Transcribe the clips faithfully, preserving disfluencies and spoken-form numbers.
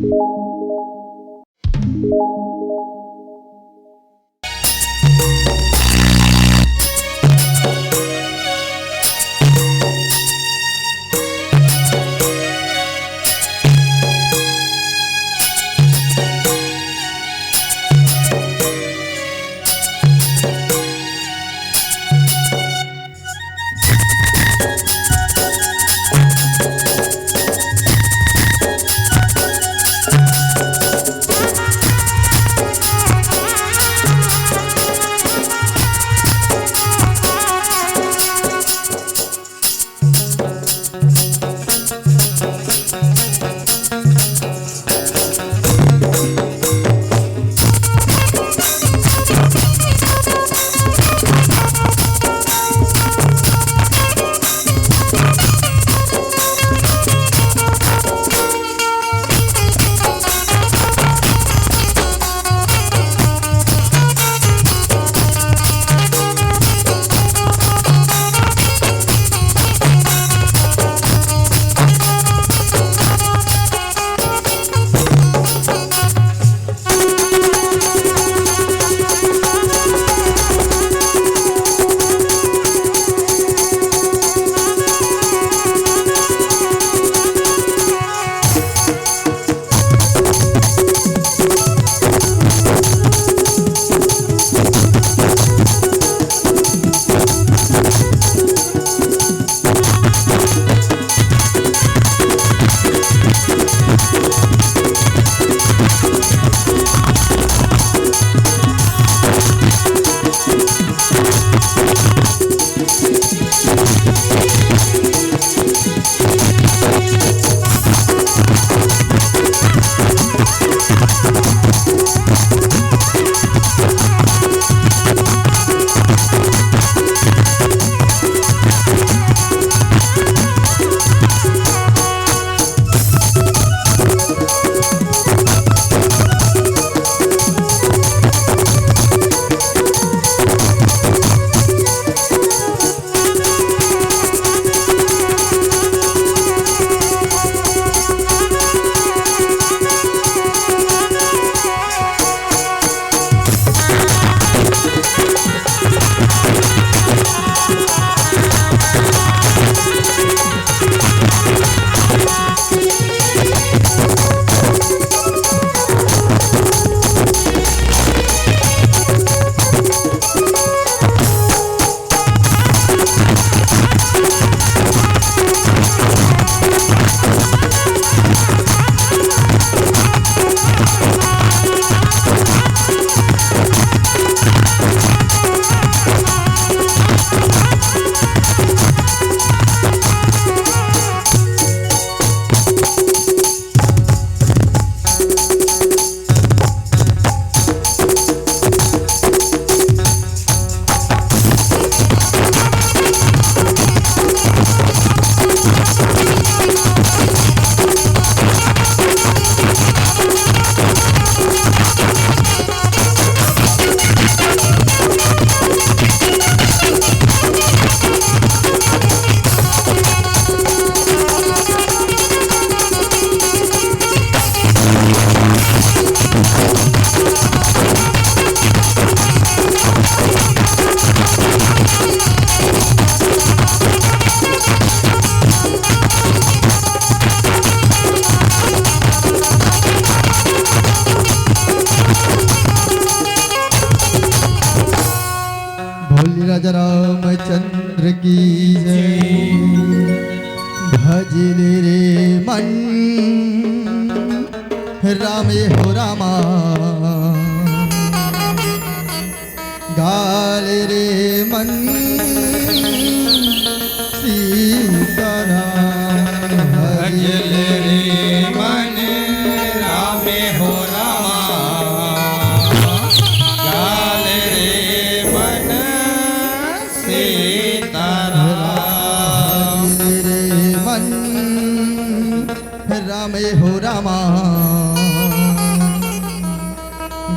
बोल राजा रामचंद्र की जय। भज ले रे मन रामे हो रामा, गा ले रे मन सीताराम। भज ले रे मन रामे हो रामा, गा ले रे मन सीताराम। भज ले रे मन रामे हो रामा,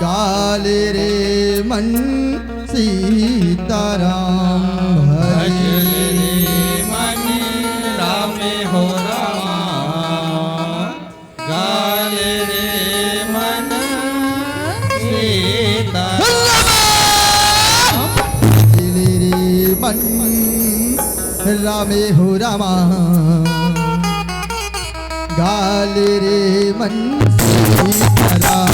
गा ले रे मन सीताराम। भज ले रे मन रामे हो रामा, गा ले रे रामे हो रामा, गाले रे मन सीता राम।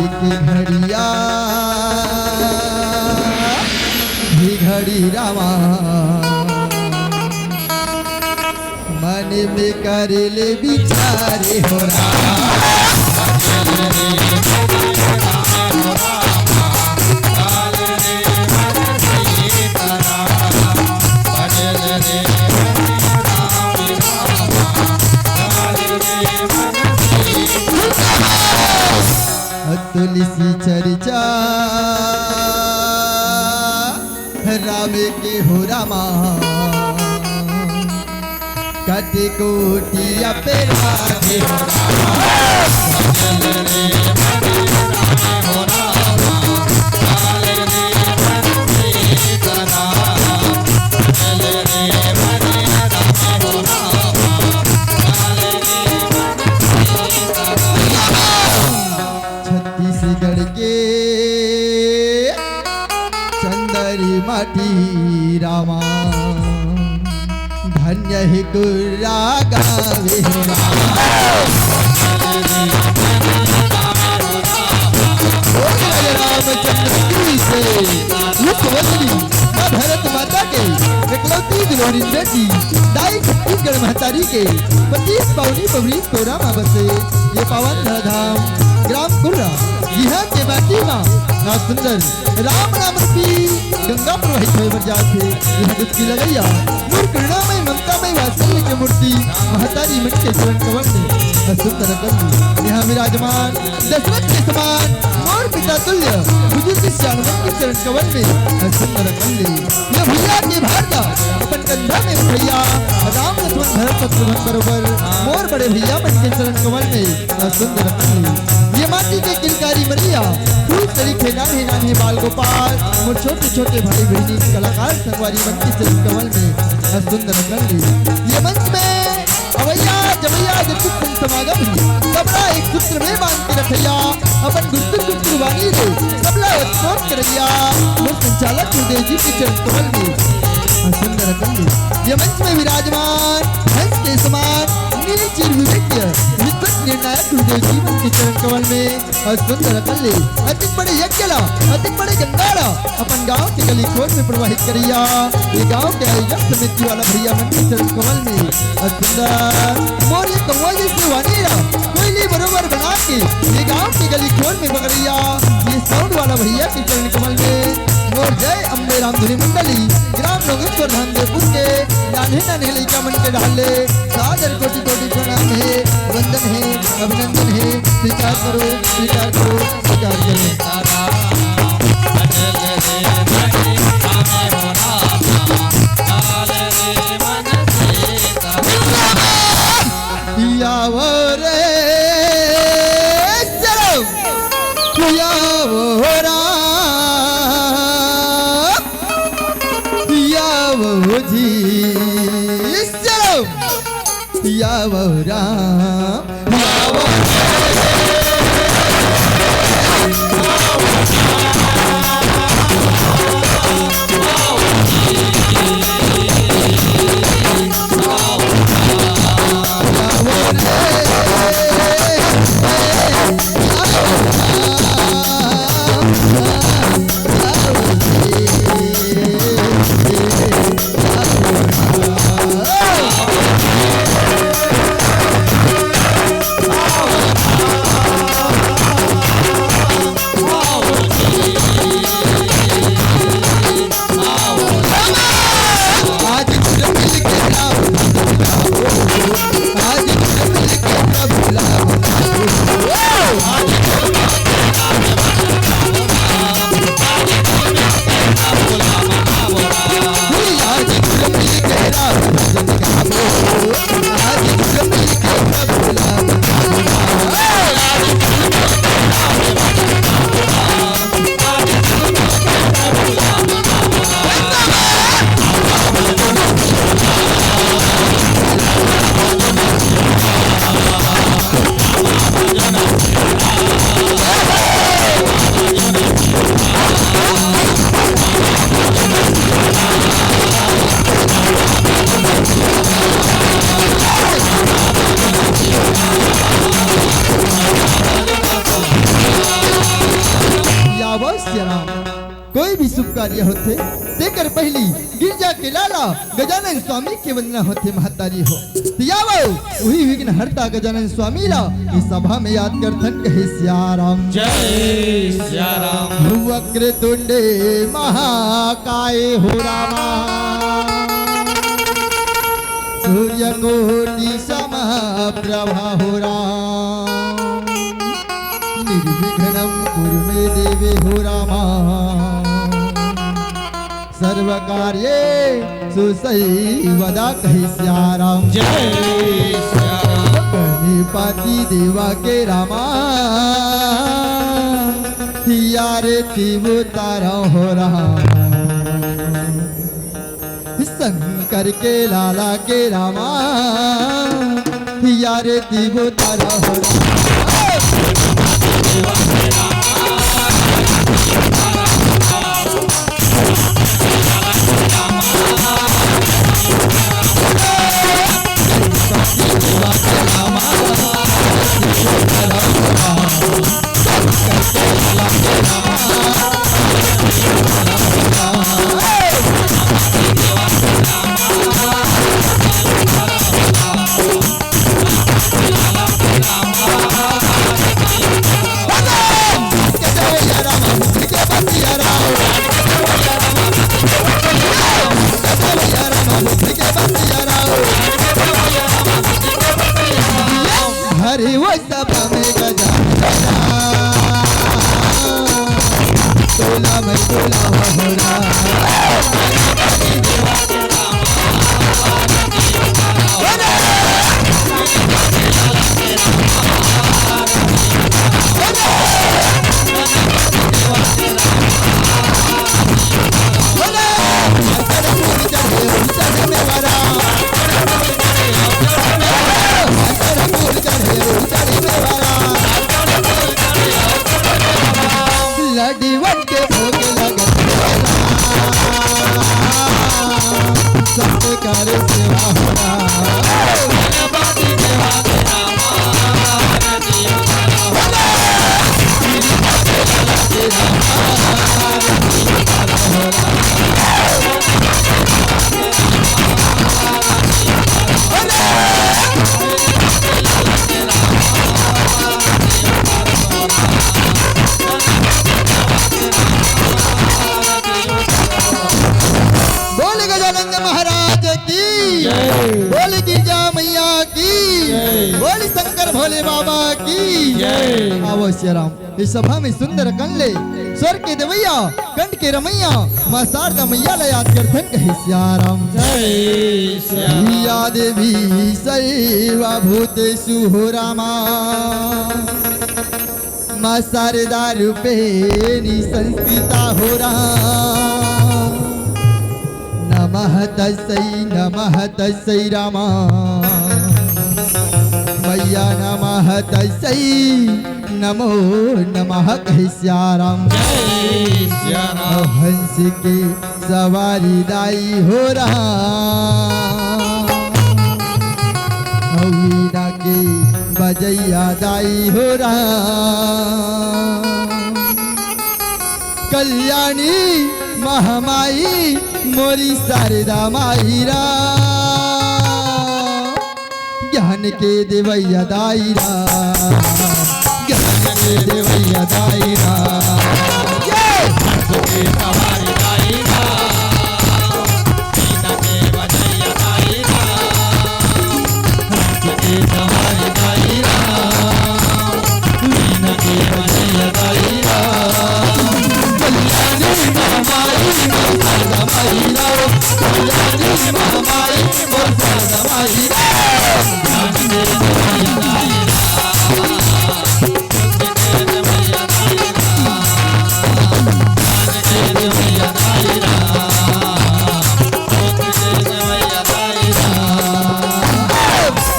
एक घड़िया ही घड़ी रामा, मन में कर ले विचारे हो रामा। तुलसी चर्चा राम के हो रामा, कटे कोटि अपराध हो रामा। छत्तीसगढ़ के चंदरी माटी रामा, धन्य हे कुर्रा गावे हो रामा। बोल राजा रामचंद्र की जय। विश्ववंदनी माँ भारत माता के एकलौती दुल्हनिया जी, दाई छत्तीसगढ़ महतारी के पच्चीस पावनी पवनी कोरा मा बसे ये पावन धरा धाम ग्राम कुर्रा, इहाँ के माटी मा ना सुंदर राम नाम रूपी गंगा प्रवाहित होय बर जात हे। इहाँ दुख की लगैया मोर करुणामय ममतामय वात्सल्य के मूर्ति महतारी मन के चरण कमल में सुंदर कर ली। इहाँ विराजमान दशरथ के समान मोर पिता तुल्य बुजुर्ग श्याम मन के चरण कमल में सुंदर कर ली। ये भैया के भार ला अपन कंधा में उठैया, राम लक्ष्मण भरत शत्रुघ्न बरोबर मोर बड़े भैया मन के चरण कमल में सुंदर कर ली। ये माटी के किलकारी मरिया, फूल सरीखे नान्हे नान्हे बाल गोपाल, मोर छोटे छोटे भाई बहिनी कलाकार संगवारी मन के चरण कमल में सुंदर कर ली। ये मंच में अवैया जवैया जतिक संग समागम हे, सबला एक सूत्र में बांध के रखैया, अपन गुरतुर गुरतुर वाणी ले सबला ओतप्रोत करैया, मोर संचालक गुरुदेव जी के चरण कमल में सुंदर कर ली। ये मंच में विराजमान हंस के समान नील चीर विवेक विद्वत निर्णायक गुरुदेव जी मन के चरण कमल में सुंदर कर ली। अतिक बड़े यज्ञ ला, अतिक बड़े गंगा ला अपन गांव के गली खोर में प्रवाहित करैया, ये गांव के आयोजक समिति वाला भैया मन के चरण कमल में सुंदर। मोर ये कमल जैसे वाणी ला कोयली बरोबर बना के ये गांव के गली खोर में बगरैया, ये साउंड वाला भैया के चरण कमल में मोर जय अम्बे रामधुनी मंडली, ग्राम नोगेश्वर धाम देवपुर के नान्हे नान्हे लइका मन के डाल ले सादर कोटि कोटि प्रणाम हे, वंदन हे, अभिनंदन हे। स्वीकार करो, स्वीकार करो, स्वीकार करो। यावो रे चलो, यावो राम, यावो जी, चलो, यावो राम, यावो सिया राम, कोई भी शुभ कार्य होथे, तेकर पहिली गिरजा के लाला गजानन स्वामी के वंदना होथे महतारी हो। त आवव, उही विघ्नहर्ता गजानन स्वामी ला ए सभा में याद करथन, कहे सिया राम। जय सिया राम। वक्रतुंडे महाकाय हो रामा, सूर्यकोटि समप्रभा हो राम। निर्विघ्नं कुरु मे देवी हो रामा, सर्वकार्येषु सर्वदा, कहे सिया राम। जय सिया राम। गणपति देवा के रामा, आरती उतारा हो राम। शंकर के लाला के रामा, आरती उतारा हो राम। हरे वो सपा में गजा, तोला में तोला हो रहा। लड्डू बन के भोग लगत, सत्कार सेवा हो रहा। बोले गजानंद महाराज की, जय। बोले गिरजा मैया की, जय। बोले शंकर भोले बाबा की, जय। आवो सिया राम, इस सभा में सुंदर कंठ ले स्वर के देवैया, कंठ के रमैया, माँ शारदा मैया ला याद करथन, कहे सिया राम। जय सिया राम। या देवी सर्वभूतेषु हो रामा, माँ शारदा रूपेण संस्थिता हो राम। नमः तस्यै, नमः तस्यै रामा। मैया नमः तस्यै, नमो नमः, कहे सिया राम। जय सिया राम। हंस के सवारी दाई हो रहा, वीणा के बजैया दाई हो रहा। कल्याणी महामाई मोरी शारदा माई रा, ज्ञान के देवैया दाई रा, ज्ञान के देवैया दाई रा। जय। हंस के सवारी दाई रा, वीणा के बजैया दाई रा। हंस के सवारी दाई रा, वीणा के बजैया दाई रा। कल्याणी महामाई मोर शारदा माई रा, कल्याणी महामाई मोर शारदा माई रा।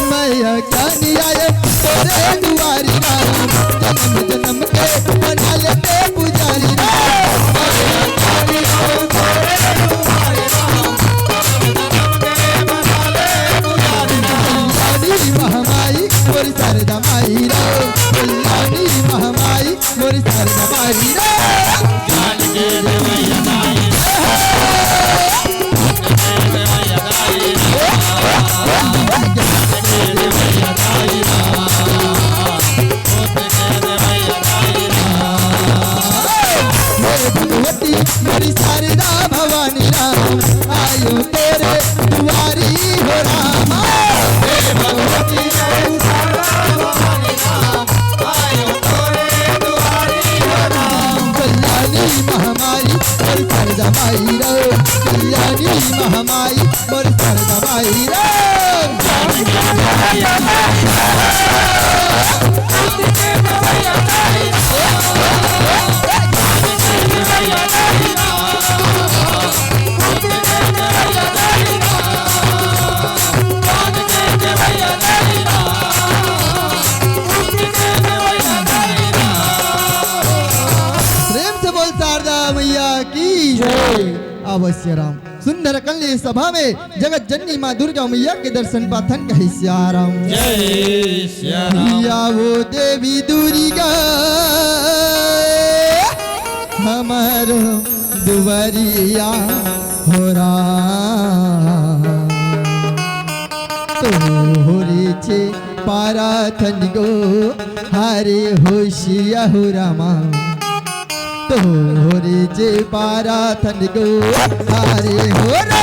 मैया ज्ञानी आए तोरे दुआरी राम, जन्म जन्म के बना लेते पुजारी राम। कल्याणी महामाई मोरी शारदा माई रा, कल्याणी महामाई मोरी शारदा माई रा। प्रेम से बोल शारदा मैया की जय। अवश्य राम। सुंदर कल्ली सभा में जगत जननी माँ दुर्गा मैया के दर्शन पाथन कहे सियाराम। जय सियाराम। या वो देवी दुर्गा हमारो दुआरिया हो राम। तोहरे छे पाराथन गो हरे होशिया हो रामा। तोहरे छे पाराथन गो हरे हो रे।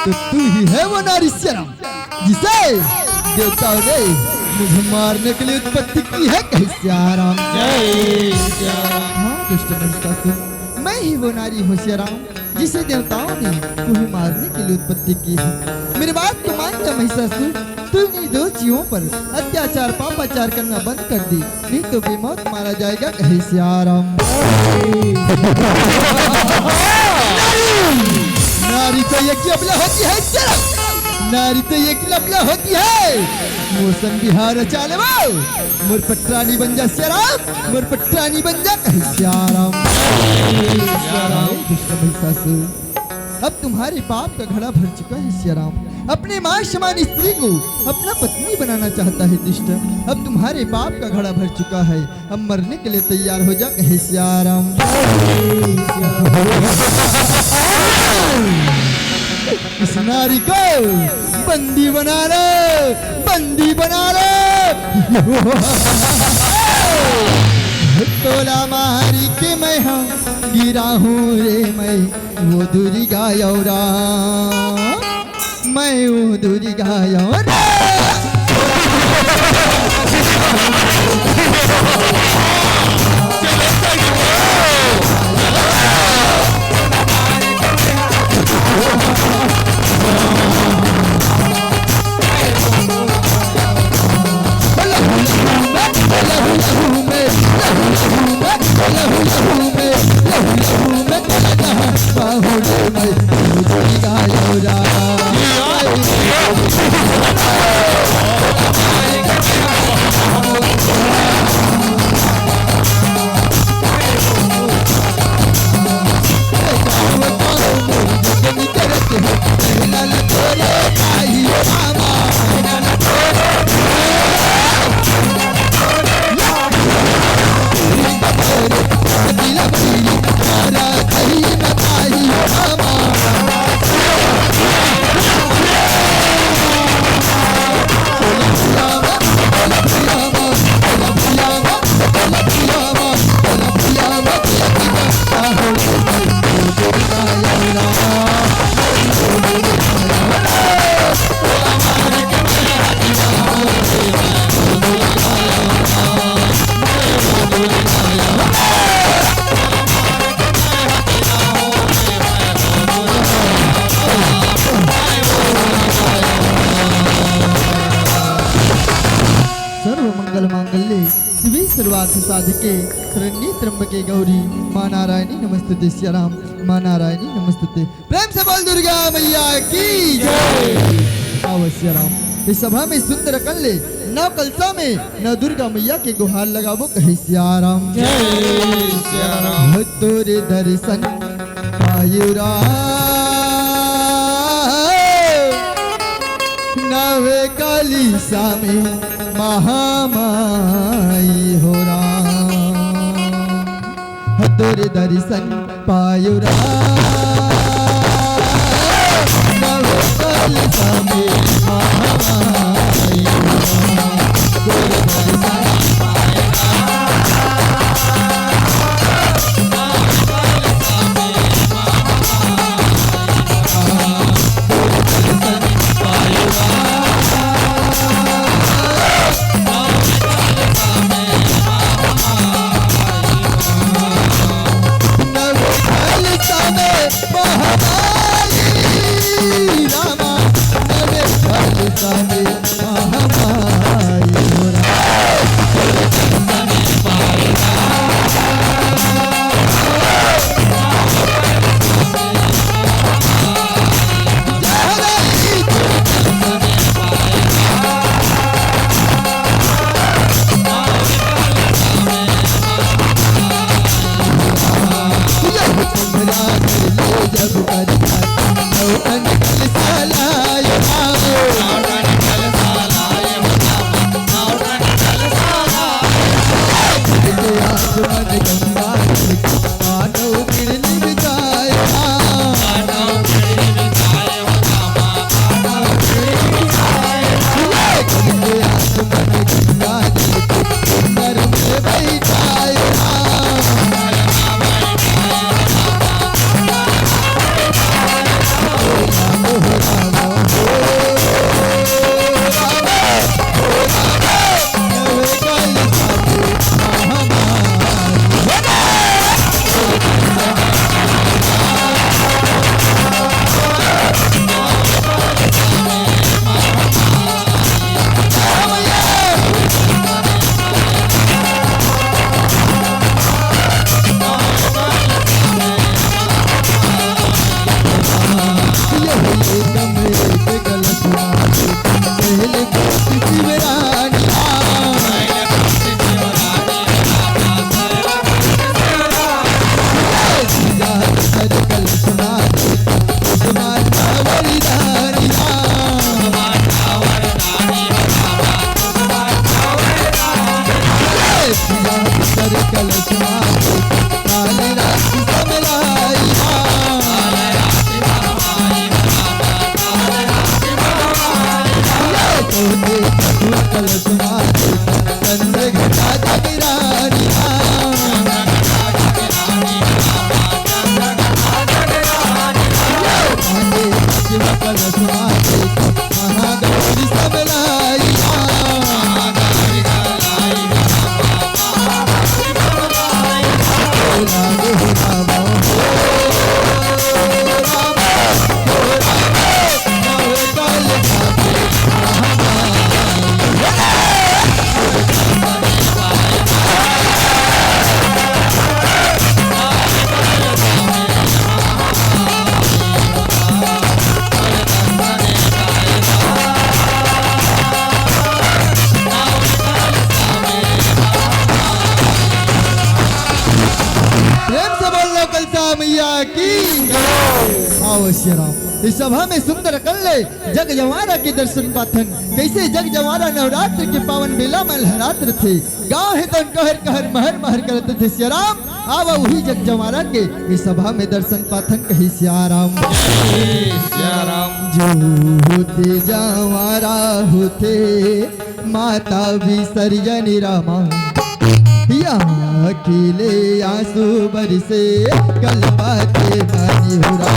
तो तू ही है वो नारी सियाराम, जिसे देवताओं ने मुझे मारने के लिए उत्पत्ति की है, कहे सियाराम। जय सियाराम। हाँ दुष्ट महिषासुर, मैं ही वो नारी हूँ सियाराम, जिसे देवताओं ने तुम्हें मारने के लिए उत्पत्ति की है। मेरी बात को मान जा महिषासुर, तू निर्दोष जीवों पर अत्याचार पापाचार करना बंद कर दे, नहीं तो बेमौत मारा जाएगा, कहे सियाराम। नारी तो एक ही अबला होती है सियाराम, नारी तो एक ही अबला होती है। मोसन बिहार चाले वो, मोर पटरानी बन जा सियाराम, मोर पटरानी बन जा, कहे सियाराम। सियाराम। दुष्ट महिषासुर, अब तुम्हारे पाप का घड़ा भर चुका है सियाराम। अपने माँ समान स्त्री को अपना पत्नी बनाना चाहता है दुष्ट। अब तुम्हारे पाप का घड़ा भर चुका है, अब मरने के लिए तैयार हो जा, कहे सियाराम। इस नारी को बंदी बना लो, बंदी बना लो। टोला मारी के मैं हाँ गिरा हूँ रे मैं, वो दुर्गा औरा, मैं वो दुर्गा औरा। सर्व मंगल मांगल्ये शिवे सर्वार्थ साधिके शरण्ये त्र्यंबके गौरी माँ नारायणी नमस्तुते। सिया राम, माँ नारायणी नमस्तुते। प्रेम से बोल दुर्गा मैया की जय। आव सिया राम, इस सभा में सुंदर अकन ले नौ कलसा में नौ दुर्गा मैया के गुहार लगाबो कहे सिया राम। जय सिया राम। हो तोरे दर्शन पायो राम, नवे कलसा में महामाई हो राम। हो तोरे दर्शन पायो राम, नवे कलसा में महामाई हो राम। तोरे दर्शन प्रेम से बोल लो कलसा मैया की। आव सिया राम। इस सभा में सुंदर अकन ले जग जंवारा के दर्शन पाथन। कैसे जग जंवारा नवरात्र के पावन बेला में लहरात रथे। गाँव हे तन कहर कहर महर महर करत रथे सिया राम। आवा उही जग जंवारा के इस सभा में दर्शन पाथन कही सिया राम। जय सिया राम। जो होते जंवारा होते माता विसर्जन रामा, या अकेले आंसू बरसे कलपाते पानी हो राम।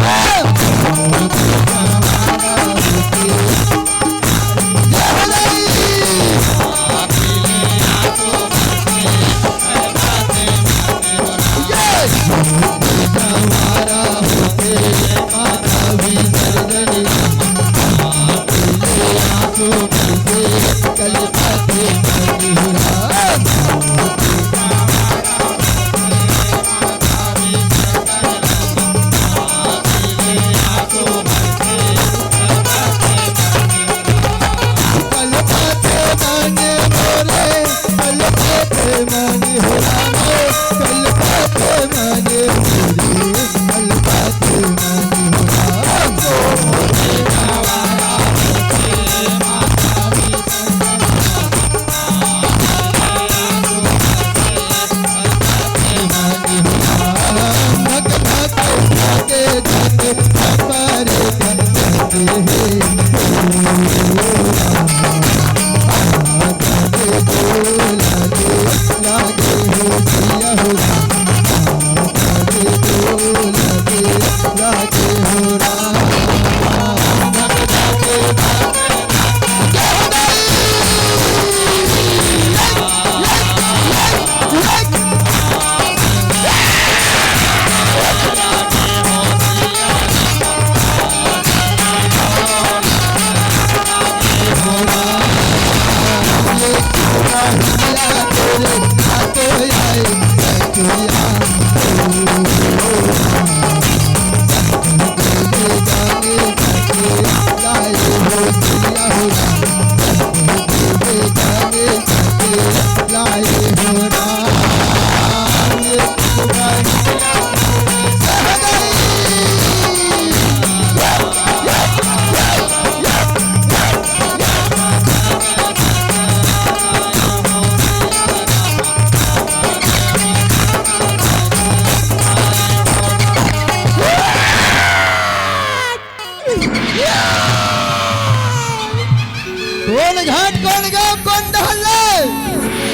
कोन घाट, कोन गांव, कोन डहर ले?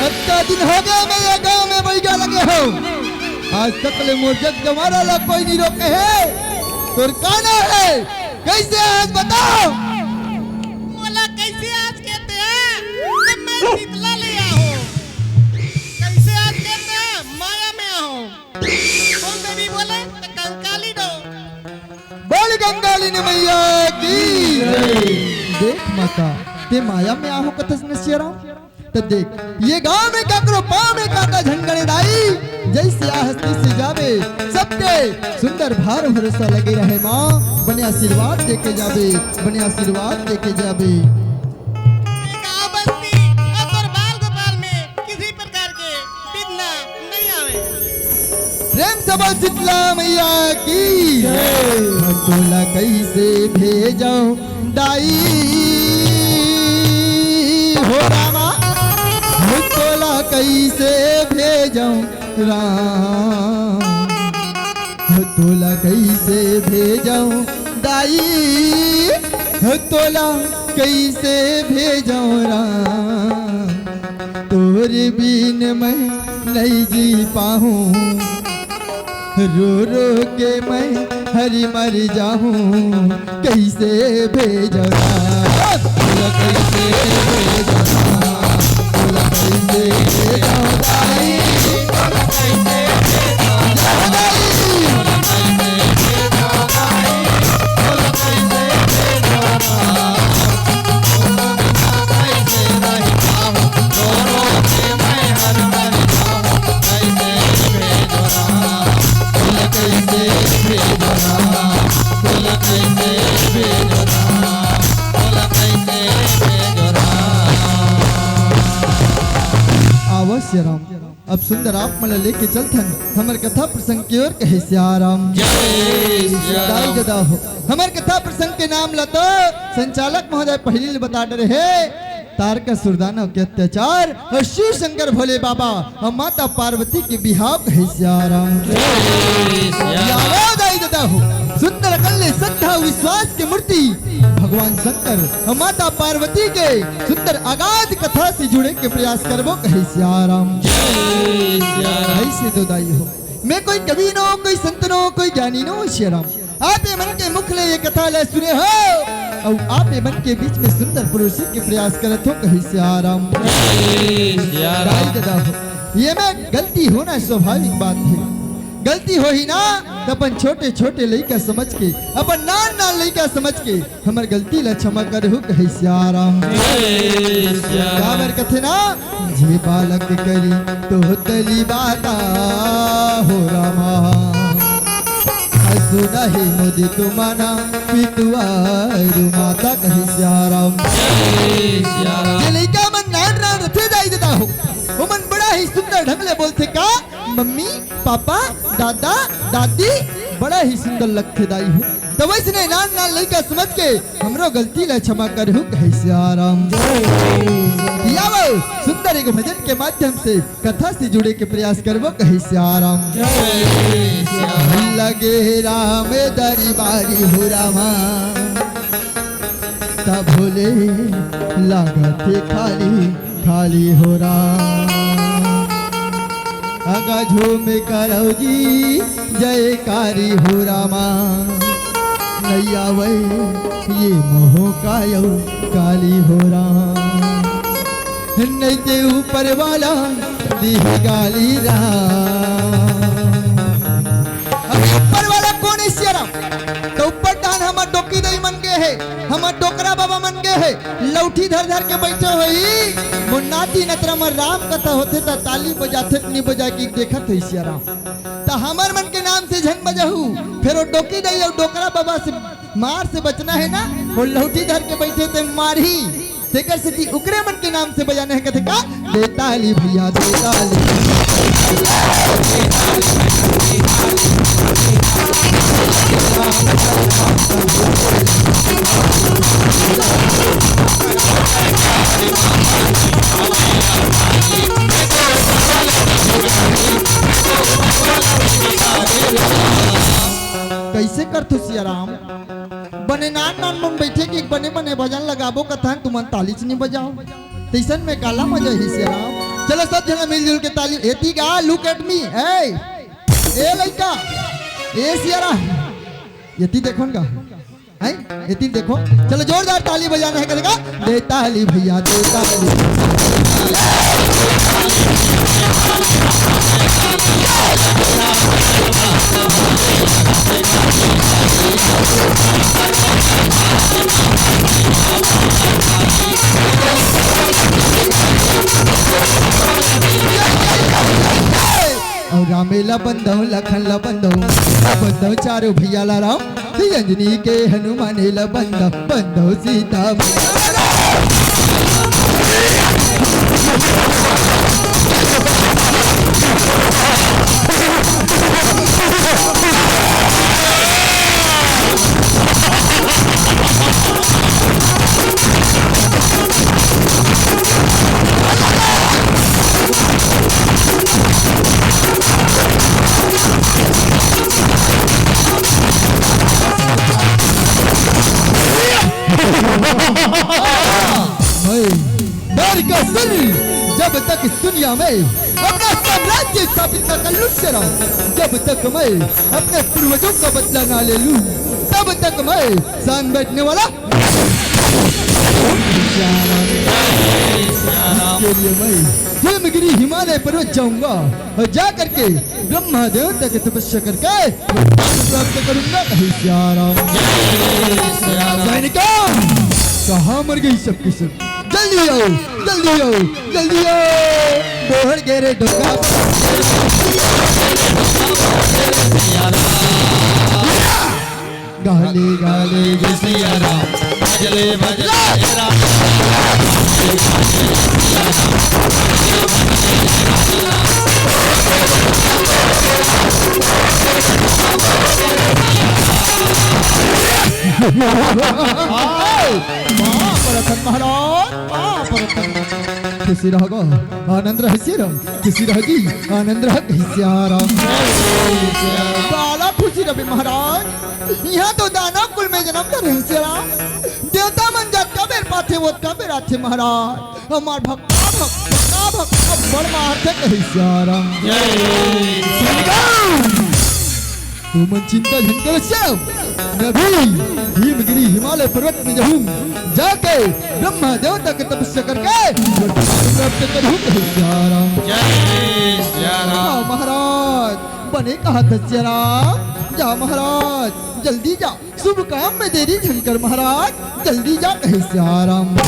अतका दिन हो गया मैं ये गांव में बइगा लगे हंव। आज तक ले मोर जग जमारा ला कोई नहीं रोके हे। तोर का नाम हे? कइसे आस बता? मोला कइसे आस कथे? त मैं शीतला ले आहों। कइसे आस कथे? माया में आहों। कोन देवी बोले? त कंकाली डो। बोल कंकालिनी मैया की जय। देख माता, ते माया में आहों कथस न सियाराम। त देख, ये गांव में काकरो पांव में कांटा झन गड़े दाई, जइसे आहस तइसे जाबे, सबके सुंदर भार भरोसा लगे रहे मां, बने आशीर्वाद देके जाबे, बने आशीर्वाद देके जाबे। ये गांव बस्ती अउ तोर बाल गोपाल में किसी प्रकार के बिघ्न नहीं आवे। प्रेम से बोल शीतला मैया की जय। तोला कइसे भेजंव दाई हो रामा, तोला कइसे भेजंव राम, तोला कइसे भेजंव दाई, तोला कइसे भेजंव राम। तोर बिन मैं नइ जी पाहूं, रो रो के मैं हर मर जाहूं। कइसे भेजंव राम, तोला कइसे भेजंव राम, तोला कइसे भेजंव दाई, तोला कइसे भेजंव दाई। आवो सियाराम, अब सुंदर आप मन ला लेके चलथन हमर कथा प्रसंग के ओर। कहे सियाराम। जय सियाराम। दाई ददा हो, हमर कथा प्रसंग के नाम ला तो संचालक महोदय पहिली ले बता डरे हे। तारकासुर दानव के अत्याचार अउ शिव शंकर भोले बाबा अउ माता पार्वती के बिहाव। कहे सियाराम। जय सियाराम। आवो दाई ददा हो, सुंदर अकन ले श्रद्धा विश्वास के मूर्ति भगवान शंकर अउ माता पार्वती के सुंदर अगाध कथा से जुड़े के प्रयास करबो। कहे सियाराम। जय सियाराम। अइसे तो दाई हो, मैं कोई कवि नो, कोई संत नो, कोई ज्ञानी नो, सियाराम। आप ये मन के मुख ले ये कथा ला सुने हो, अउ आप ये मन के बीच में सुंदर परोसे के प्रयास करत हो। कहे सियाराम। जय सियाराम। दाई ददा हो, ये में गलती होना स्वाभाविक बात हे। गलती होही ना, त अपन छोटे छोटे लइका समझ के, अपन नान नान लइका समझ के हमर गलती ला क्षमा करहू। कहे सियाराम। जय सियाराम। काबर कथे ना, जे बालक करी तो तली बाता हो रामा, असु नहीं मुदितु मना पितु अरु माता। कहे सियाराम। जय सियाराम। जे लइका मन नान नान रथे दाई ददा हो, ओमन बड़ा ही सुंदर ढंग ले बोलथे का, मम्मी, पापा, दादा, दादी, बड़ा ही सुंदर लगथे दाई हो। त वइसने नान नान लइका समझ के हमरो गलती ला क्षमा करहू। कहे सियाराम। आवो, सुंदर एक भजन के माध्यम से कथा से जुड़े के प्रयास करबो। कहे सियाराम। जय सियाराम। लगे राम दरबारी हो रामा, त भोले लागथे खाली खाली हो राम। अगा झूम करव जी जयकारी हो रामा, नइ आवय ये मोह कायव काली हो राम। नइ ते ऊपर वाला दिही गाली राम। अब ऊपर वाला कोन हे सियाराम? त ऊपर डाहन हमर डोकी दई मन गे हे, हमर डोकरा बाबा मन गे हे, लौठी धर धर के बइठे होही। मोर नाती नतरा म राम कथा होथे त ताली बजाथे त नी बजाय के देखत होही सियाराम। त हमर मन के नाम से झन बजाहू, फेर ओ डोकी दई अउ डोकरा बाबा से मार से बचना हे ना, ओ लौठी धर के बइठे ते मारही। तेकर सेती उकरे मन के नाम से बजाना हे, कथे का? दे ताली भइया, दे ताली। कइसे करथो सियाराम? बने नान नान मन बइठे के बने बने भजन लगाबो कथन तुम ताली च नहीं बजाओ, तइसन में काला मजा ही सियाराम। चलो सब झन मिलजुल के ताली, एती गा, look at me, ए, ए लइका, ए सियाराम, एती देखो न गा, हैं? एती देखो, चलो जोरदार ताली बजाना है करेगा, दे ताली भैया, दे ताली। अउ रामे ला बंधव, लखन ला बंधव, बंधव चारों भैया ला राम, अंजनी के हनुमान ला बंधव, बंधव सीता मैया ला राम। मैं द्वारिका सिर, जब तक दुनिया में अपना साम्राज्य स्थापित न कर लूं सियाराम, जब तक मैं अपने पूर्वजों का बदला ना ले लूं, तब तक मैं शांत बैठने वाला के लिए मैं हिमगिरी हिमालय पर्वत जाऊंगा और जा करके ब्रह्मा देवता की तपस्या करके वरदान प्राप्त करूंगा, कहे सियाराम। सैनिकों, कहाँ मर गई सबकी सब? जल्दी आओ, जल्दी आओ, जल्दी आओ। बोहर गेरे डोका। गाले गाले गे सिया राम, भजले भजले राम। महाराज, खुशी रह गा, आनंद रह सिया राम, खुशी रह गी, आनंद रह गी सिया राम। काला खुशी रहे महाराज, इहाँ तो दानव कुल में जनम धरे हस सिया राम। देवता मन जतका बेर पाथे, ओतका बेर आथे महाराज। हमार भक्ता भक्ता भक्ता बड़ मारथे कहे सिया राम। जय। तुमन चिंता झन करो सिया राम। मैं भी हिमगिरी हिमालय पर्वत में जाहूँ, जाके ब्रह्मा देवता के तपस्या करके वरदान प्राप्त करहूँ कहे सिया राम। जय सिया राम। हाँ महाराज, बने कहा था सिया राम। जा महाराज, जल्दी जा, शुभ काम में देरी झन कर महाराज, जल्दी जा कहे सिया राम। जय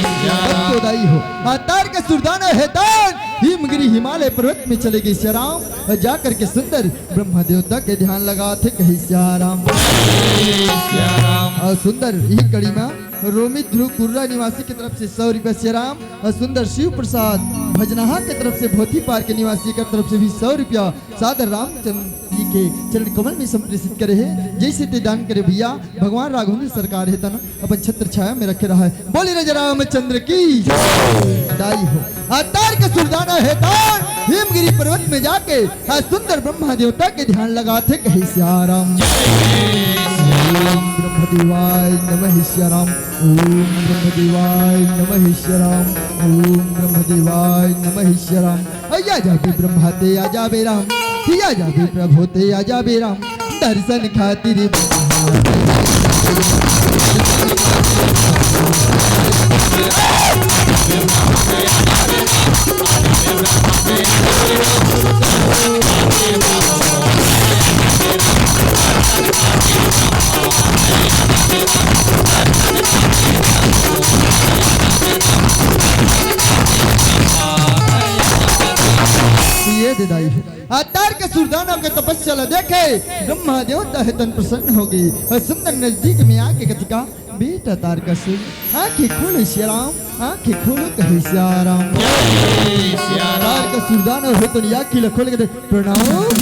सिया राम। अब तो दाई हो, आतार के सुरदान हेतान हिमगिरी हिमालय पर्वत में चले गे सिया राम, और जा करके सुंदर ब्रह्मा देवता के ध्यान लगाथे कहे सिया राम। जय सिया राम। और सुंदर इही कड़ी में रोमित ध्रुव कुर्रा निवासी की तरफ से सौ रुपया सिया राम, और सुंदर शिव प्रसाद भजनहा की तरफ से भोथी पार के निवासी की तरफ से भी सौ रुपया सादर रामचंद्र जी के चरण कमल में संप्रेषित करे हे। जैसे ते दान करे भैया, भगवान राघवेंद्र सरकार हेतन अपन छत्र छाया में रखे रहा है। बोले राजा रामचंद्र की दाई हो। अवतार के सुरदाना हेतन हिमगिरी पर्वत में जाके आज सुंदर ब्रह्मा देवता के ध्यान लगाथे कहे सिया राम। ओम ब्रह्मदेवाय नमः सिया राम। ओम ब्रह्मदेवाय नमः सिया राम। ओम ब्रह्मदेवाय नमः सिया राम। आ जाबे ब्रह्मा ते आ जाबे राम, आ जाबे प्रभु ते आ जाबे राम, दर्शन खातिर। ये दे दाई। आ तारकासुर दानव के तपस्या ला देखे ब्रह्मा देवता हेतन प्रसन्न हो गे। अउ सुंदर नजदीक में आके कथे का, बेटा तारकासुर, आंखें खोलो सिया राम, आंखें खोलो कहे सिया राम। जय सिया राम। तारकासुर दानव हेतन आंखें ला खोल के दे, प्रणाम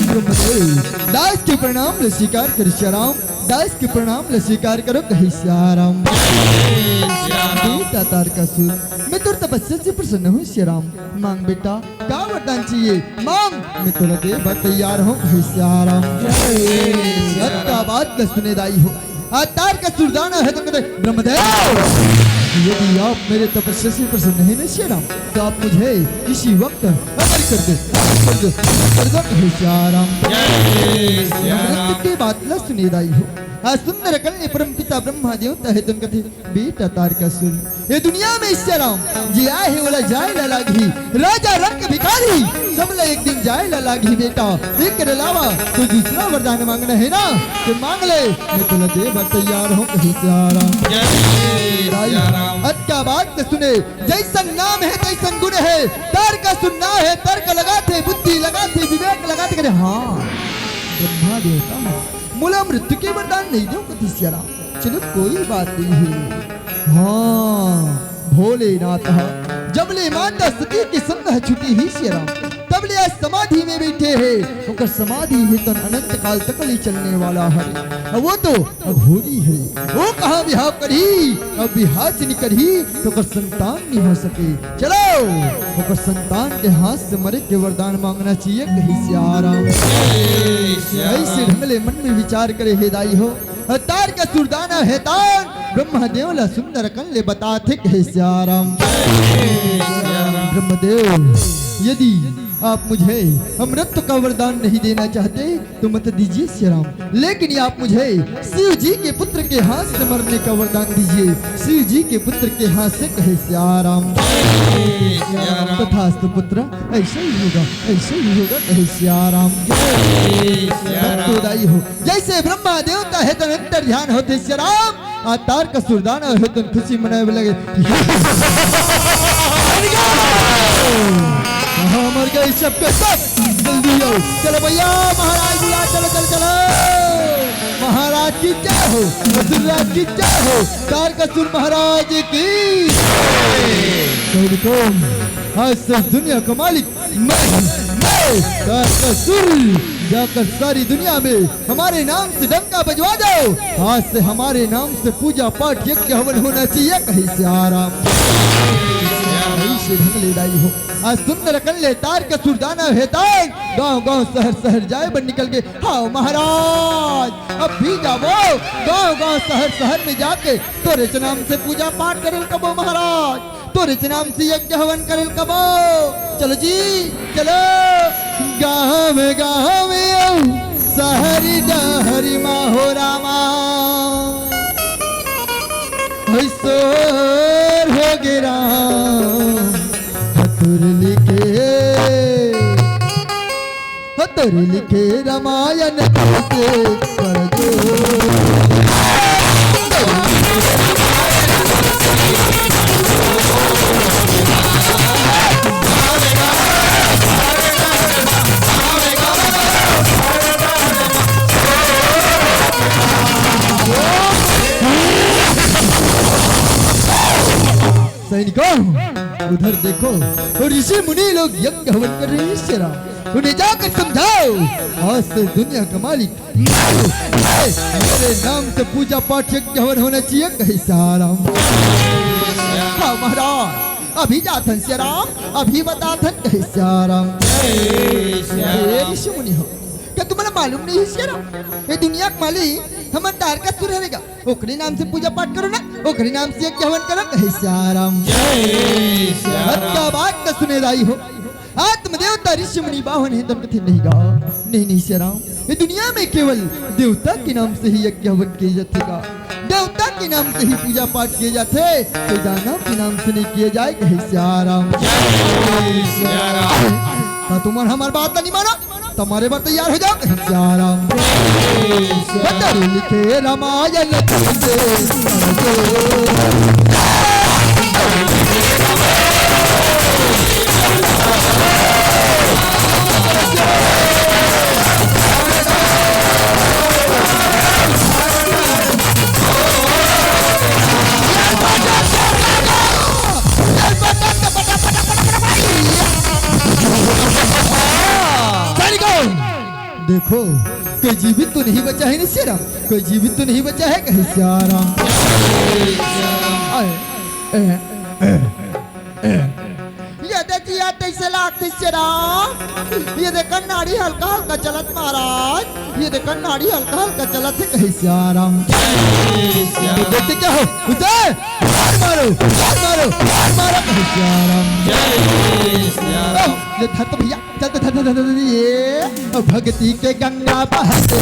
ब्रह्मदेव। दास के प्रणाम ला स्वीकार कर सिया राम, दास के प्रणाम ला स्वीकार करो कहे सिया राम। जय सिया राम। बेटा तारकासुर, मैं तोर तपस्या से प्रसन्न हूँ सिया राम। मांग बेटा, का वरदान चाहिए? मांग, मैं तोला दे बर तैयार हूँ कहे सिया राम। जय सिया राम। सबका बात ला सुने दाई हो। आ तारकासुर दानव हेतन कथे, ब्रह्मदेव। यदि आप मेरे तपस्या से प्रसन्न हैं न सिया राम, तो आप मुझे इसी वक्त अमर कर दो, अमर कर दो, अमर कर दो, कहे सिया राम। जय सिया राम। की बात ला सुने दाई हो। आज सुंदर कल ने परम पिता ब्रह्मा देवता हे तुन कथे, बेटा तारकासुर, ये दुनिया में सिया राम जे आए हे ओला जाए ला लागही। राजा रंक भिखारी, सबला एक दिन जाए ला लागही बेटा। एकर अलावा कोई दूसरा वरदान मांगना हे ना, तो मांग ले, मैं तोला दे बर तैयार हूँ, कहे सिया राम। जय सिया राम। अतका बात तो सुने, जैसन नाम हे तैसन गुण हे। तारकासुर नाम हे, तर्क लगाथे, बुद्धि लगाथे, विवेक लगाथे, कथे, हाँ, ब्रह्मा देवता मोला मृत्यु के वरदान नहीं देव, कथे सिया राम। चलो, कोई बात नहीं हे। हाँ, भोलेनाथ ह, जब ले माता सती के संग ह छुटी ही सिया राम, तब ले आज समाधि में बैठे हे। ओकर समाधि हे तन अनंत काल तक ले चलने वाला हे। अब वो तो अघोरी हे, वो कहाँ बिहाव करही? अब बिहाव नी करही तो ओकर संतान नहीं हो सके। चलो, ओकर संतान के हाथ से मरे के वरदान मांगना चाहिए, कहे सिया राम। जय सिया राम। ऐसे ढंग ले मन में विचार करे हे दाई हो। तारकासुर दानव हे तान ब्रह्मदेव ला सुंदर कल ले बताथे, कहे सिया राम। जय सिया राम। ब्रह्मदेव, यदि आप मुझे अमृत का वरदान नहीं देना चाहते तो मत दीजिए सिया राम, लेकिन आप मुझे शिव जी के पुत्र के हाथ से मरने का वरदान दीजिए, शिव जी के पुत्र के हाथ से, कहे सिया राम। जय सिया राम। तथास्तु पुत्र, ऐसा ही होगा, ऐसा ही होगा, कहे सिया राम। जय सिया राम। भक्तों दाई हो, जैसे ब्रह्मा देवता हे तन अंतर ध्यान होथे सिया राम, आ तारकासुर दानव हे तन खुशी मनावे लगे। कहाँ मर गए सबके सब? जल्दी आओ, चलो भैया, महाराज बुला, चलो, चलो, चलो। महाराज की जय हो, असुर राज की जय हो, तारकासुर महाराज की। सैनिकों, आज से दुनिया का मालिक मैं, मैं तारकासुर, जाकर सारी दुनिया में हमारे नाम से डंका बजवा दो। आज से हमारे नाम से पूजा पाठ, यज्ञ हवन होना चाहिए, कहे सिया राम। ऐसे ढंग ले दाई हो। आज सुंदर कल ले तारकासुर दानव हे तान गांव गांव शहर शहर जाए बर निकल गे। हाँ महाराज, अब भी जावो गांव गांव शहर शहर में जाके तोरे नाम से पूजा पाठ करे ल कबो महाराज, तोरे नाम से यज्ञ हवन करे ल कबो। चलो जी, चलो। गाँव गाँव अउ शहरी डहरी मा हो रामा, ऐसोर हो गे राम, हतुर लिखे, हतुर लिखे रामायण कैसे पढ़ दो। सैनिकों, उधर देखो, ऋषि मुनि लोग यज्ञ हवन कर रहे हैं, सिया राम। उन्हें जाकर समझाओ, आज से दुनिया का मालिक मैं, मैं, मेरे नाम से पूजा पाठ यज्ञ हवन होना चाहिए, कहे सिया राम। हाँ महाराज, अभी जाथन सिया राम, अभी बताथन, कहे सिया राम। हे ऋषि मुनि हो, का तुम्हारा मालूम नहीं हे सिया राम? ये दुनिया का मालिक हमर तारकासुर हरे गा। ओकरे नाम से पूजा पाठ करो ना, ओकरे नाम से यज्ञ हवन करो, कहे सिया राम। जय सिया राम। अतका बात का सुने दाई हो, आत्म देवता ऋषि मुनि बावन हे तन कथे नहीं गा, नहीं, नहीं सिया राम, ये दुनिया में केवल देवता के नाम से ही यज्ञ हवन किए जाथे गा, देवता के नाम से ही पूजा पाठ किए जाथे, कोई दानव के नाम से नहीं किए जाए, कहे सिया राम। जय सिया राम। का तुमन हमर बात ला नहीं मानो? त मरे बर तैयार हो जाओ, कहे सिया राम। बदल के रामायण तुझे देखो, कोई जीवित तो नहीं बचा है ना सिया राम, कोई जीवित तो नहीं बचा है, कहे सिया राम। आए, ए, ए, ए, ए। यदि जियत कइसे लागथे सियाराम? ये देखन नाड़ी हल्का हल्का चलत महाराज, ये देखन नाड़ी हल्का हल्का चलत हे कहे सियाराम। जय सिया राम। देखते क्या हो उसे मार मारो, मार मारो, मार मारो कहे सियाराम। जय सिया राम। ये धर तो भैया, चल तो धर, धर, धर, धर, ये भक्ति के गंगा बहत हे।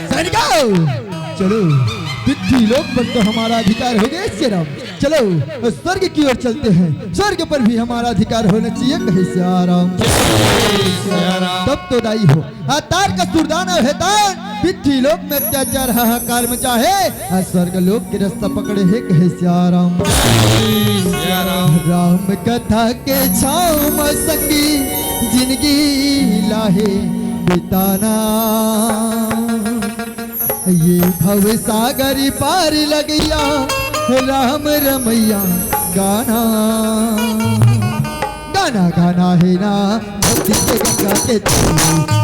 सैनिकों, चलो, पृथ्वी लोक पर तो हमारा अधिकार हो गया सियाराम। चलो, स्वर्ग की ओर चलते हैं, स्वर्ग पर भी हमारा अधिकार होना चाहिए कहे सियाराम। जय सिया राम। तब तो दाई हो, आ तारकासुर दानव हे तान, पृथ्वी लोक में अत्याचार हाहाकार मचा हे, आ स्वर्ग लोक के रास्ता पकड़े हे कहे सियाराम। जय सिया राम। राम कथा के छाँव म संगी जिनगी ला हे बिताना। ये भव सागर पार लगइया, राम रमइया गाना। गाना गाना हे ना, भक्ति के गंगा के तरी।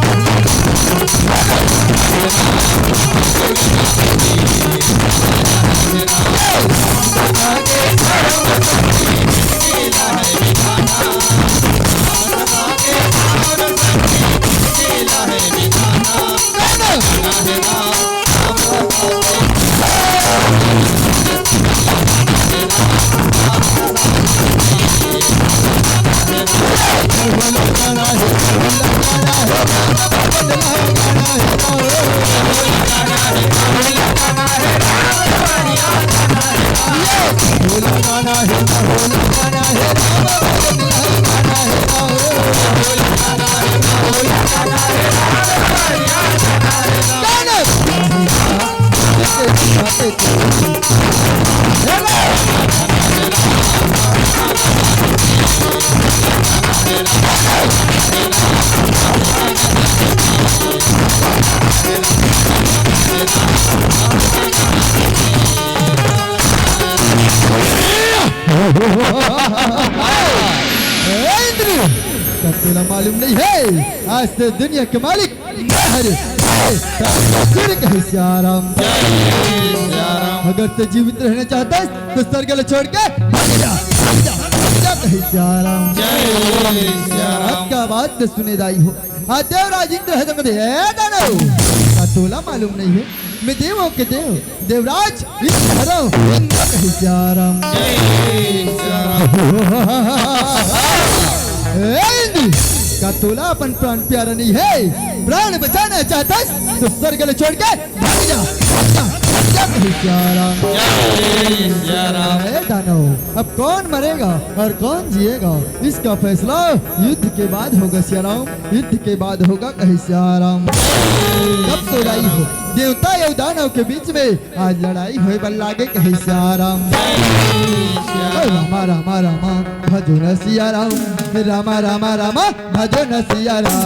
ए इंद्र, का तोला मालूम नहीं है, आज से दुनिया के मालिक मैं हरे। सियाराम। अगर तू जीवित रहना चाहता है तो स्वर्ग ला छोड़ के भाग जा, भाग जा, भाग जा कहे सियाराम। अब का बात तो सुने दाई हो। आ देवराज इंद्र हे तो कथे, ए दानव, का तोला मालूम नहीं है? मैं देवों के देव, देवराज इंद्र हरव, इंद्र कहे सियाराम। ए इंद्र, का तोला अपन प्राण प्यारा नहीं है? प्राण बचाना चाहता है तो स्वर्ग ला छोड़ के भाग जा, भाग जा, भाग जा कहे सियाराम। जय सिया राम। ए दानव, अब कौन मरेगा और कौन जिएगा, इसका फैसला युद्ध के बाद होगा सियाराम, युद्ध के बाद होगा कहे सियाराम। तब तो लड़ाई हो देवता अउ दानव के बीच में, आज लड़ाई होए बर लागे कहे सियाराम। ओ रामा रामा रामा भजो न सियाराम, रामा रामा रामा भजो न सियाराम।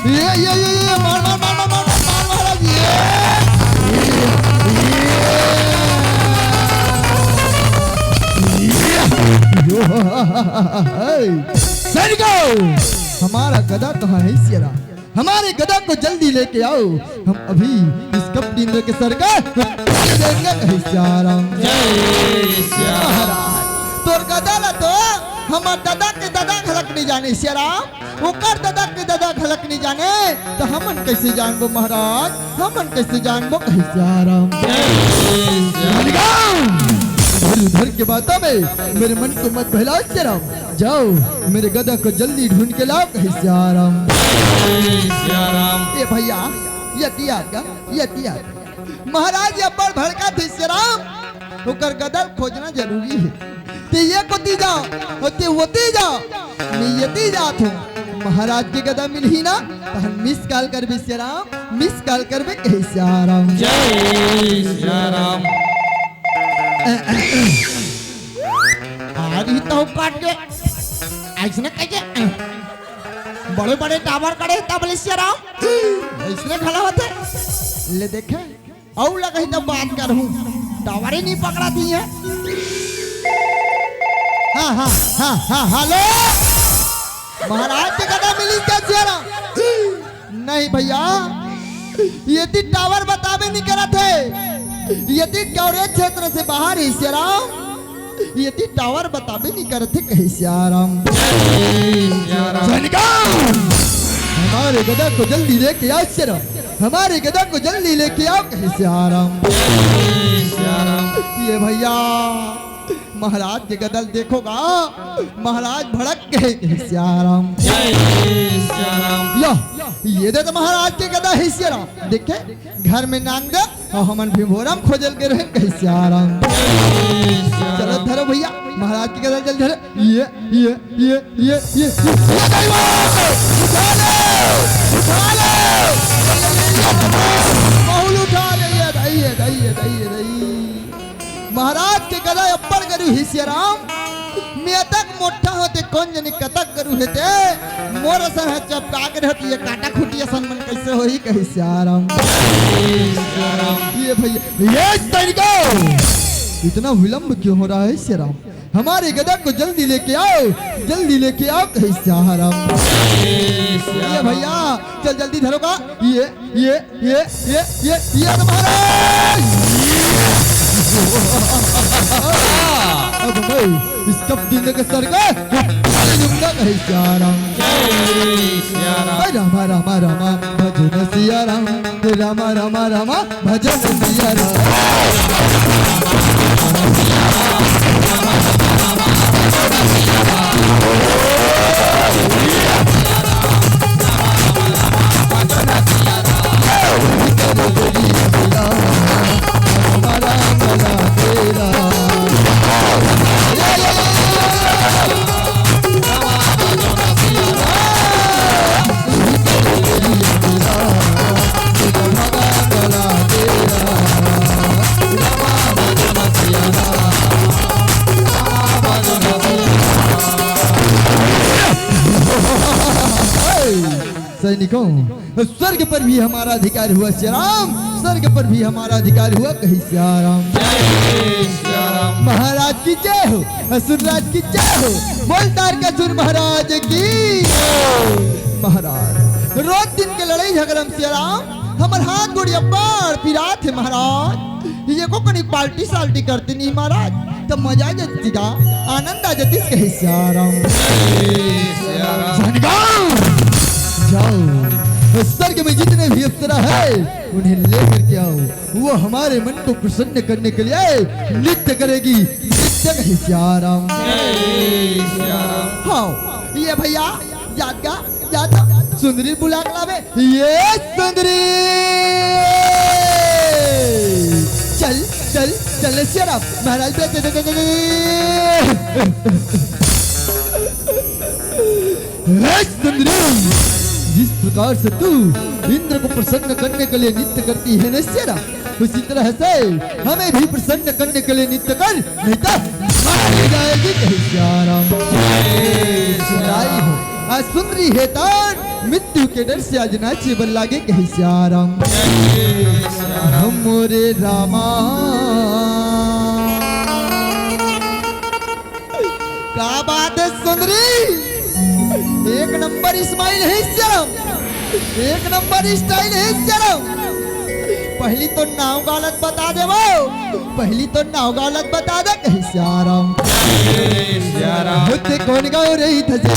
ये, ये, ये, ये, मार, मार, महाराज, ये। सैनिकों, हमारा गदा कहाँ है सियाराम? हमारे गदा को जल्दी लेके आओ, हम अभी इस कपटी इंद्र के सर का देंगे कहे सियाराम। जय सिया राम। महाराज, तोर गदा ला तो हमर ददा के ददा घलक नइ जाने सियाराम, ओकर ददा के ददा घलक नइ जाने, त हमन कइसे जानबो महाराज, हमन कइसे जानबो कहे सियाराम। धर के बातों में मेरे मन को मत बहलाओ सियाराम, जाओ मेरे गदा को जल्दी ढूंढ के लाओ कहे सियाराम। ए भैया, ये दिया का, ये दिया। महाराज ये अब्बड़ भड़काथे सियाराम, ओकर गदा ल खोजना जरूरी हे। ते ये कोती जाओ, अउ ते ओती जाओ, मैं येती जात हूँ। महाराज के गदा मिलही ना, त हम miss call करबे सियाराम, miss call करबे कहे सियाराम। जय सियाराम। आज ही तो काट के, अइसने कहिके, बड़े बड़े tower गड़े हे तब ले सियाराम, अइसने घला होथे। ले देखे, अउ लगही त बात करहूँ, tower ही नइ पकड़ाथे। हाँ, हाँ, हाँ, हाँ, hello। महाराज के गदा मिलिस का सियाराम? नहीं भैया, येती tower बताबे नइ करत हे, येती coverage क्षेत्र से बाहर हे सियाराम। येती tower बताबे नइ करत हे कहे सियाराम। जय सियाराम। झनगाम! हमारे गदा को जल्दी लेके आओ सियाराम, हमारे गदा को जल्दी लेके आओ कहे सियाराम। जय सियाराम। ये भैया, महाराज के गदा ल देखोगा, महाराज भड़क गे कहे सियाराम। जय सियाराम। लो, ये दे तो महाराज के गदा हे सियाराम। देखे, घर में नांग दे, अउ हमन भिंभोरा म खोजे ल गे रहेन कहे सियाराम। चलो धरो भैया, महाराज के गदा ल जल्दी धरो। ये, ये, ये, ये, ये, ये। उठा ले, उठा ले। बहुल उठा ले, ये दई, ये दई, ये दई, ये दई। महाराज के गदा अब्बड़ गरू हे सियाराम। मैं अतक मोट्ठा हों ते कोन जनी कतक गरू हे ते, मोर असन ह चपका के रहत, ये काटा खुटी असन मन कइसे होही कहे सियाराम। ये भैया, ये तरीका, इतना विलंब क्यों हो रहा है सियाराम? हमारे गदा को जल्दी लेके आओ, जल्दी लेके आओ कहे सियाराम। ये भैया, चल जल्दी धरोगा, ये ये, ये, ये, ये, ये तो महाराज! अब मैं इस कप दिन के सर का उठा ले दूंगा कहे सियाराम। जय सियाराम। रामा, रामा, रामा, भजन सियाराम। रामा, रामा, रामा, भजन सियाराम। सैनिकों, स्वर्ग पर भी हमारा अधिकार हुआ सियाराम, स्वर्ग पर भी हमारा अधिकार हुआ कहे सियाराम। जय सियाराम। महाराज की जय हो, असुरराज की जय हो, बोल तारकासुर महाराज की। महाराज, रोज दिन के लड़ाई झगड़ा म सियाराम, हमर हाथ गोड़ अब्बड़ पिरात हे महाराज। एको कनी पाल्टी साल्टी करते नहीं महाराज, त मजा आ जतिस गा, आनंद आ जतिस कहे सियाराम। जय सियाराम। झनगाम! जाओ, स्वर्ग में जितने भी अप्सरा है, उन्हें लेकर के आओ। वो हमारे मन को प्रसन्न करने के लिए नृत्य करेगी, नृत्य कहे सियाराम। जय सियाराम। हाँ, ये भैया, जात गा, जात गा, सुंदरी बुला के लावे। ये सुंदरी, चल, चल, चल सियाराम, महाराज बे-, बे-, बे-, बे-, बे-, हे सुंदरी, जिस प्रकार से तू इंद्र को प्रसन्न करने के लिए नृत्य करती है ना सियाराम, उसी तरह से हमें भी प्रसन्न करने के लिए नृत्य कर, नहीं तो मारी जाएगी कहे सियाराम। सुनाई हो, आज सुंदरी हे तान, मृत्यु के डर से आज नाचे बर लागे कहे सियाराम। हमरे रामा। का बात है सुंदरी, एक नंबर smile हे सियाराम, एक नंबर style हे सियाराम। पहली तो नाव गालत बता देवो, पहली तो नाव गालत बता दे कहे सियाराम। होते कौन गाँव रही था से,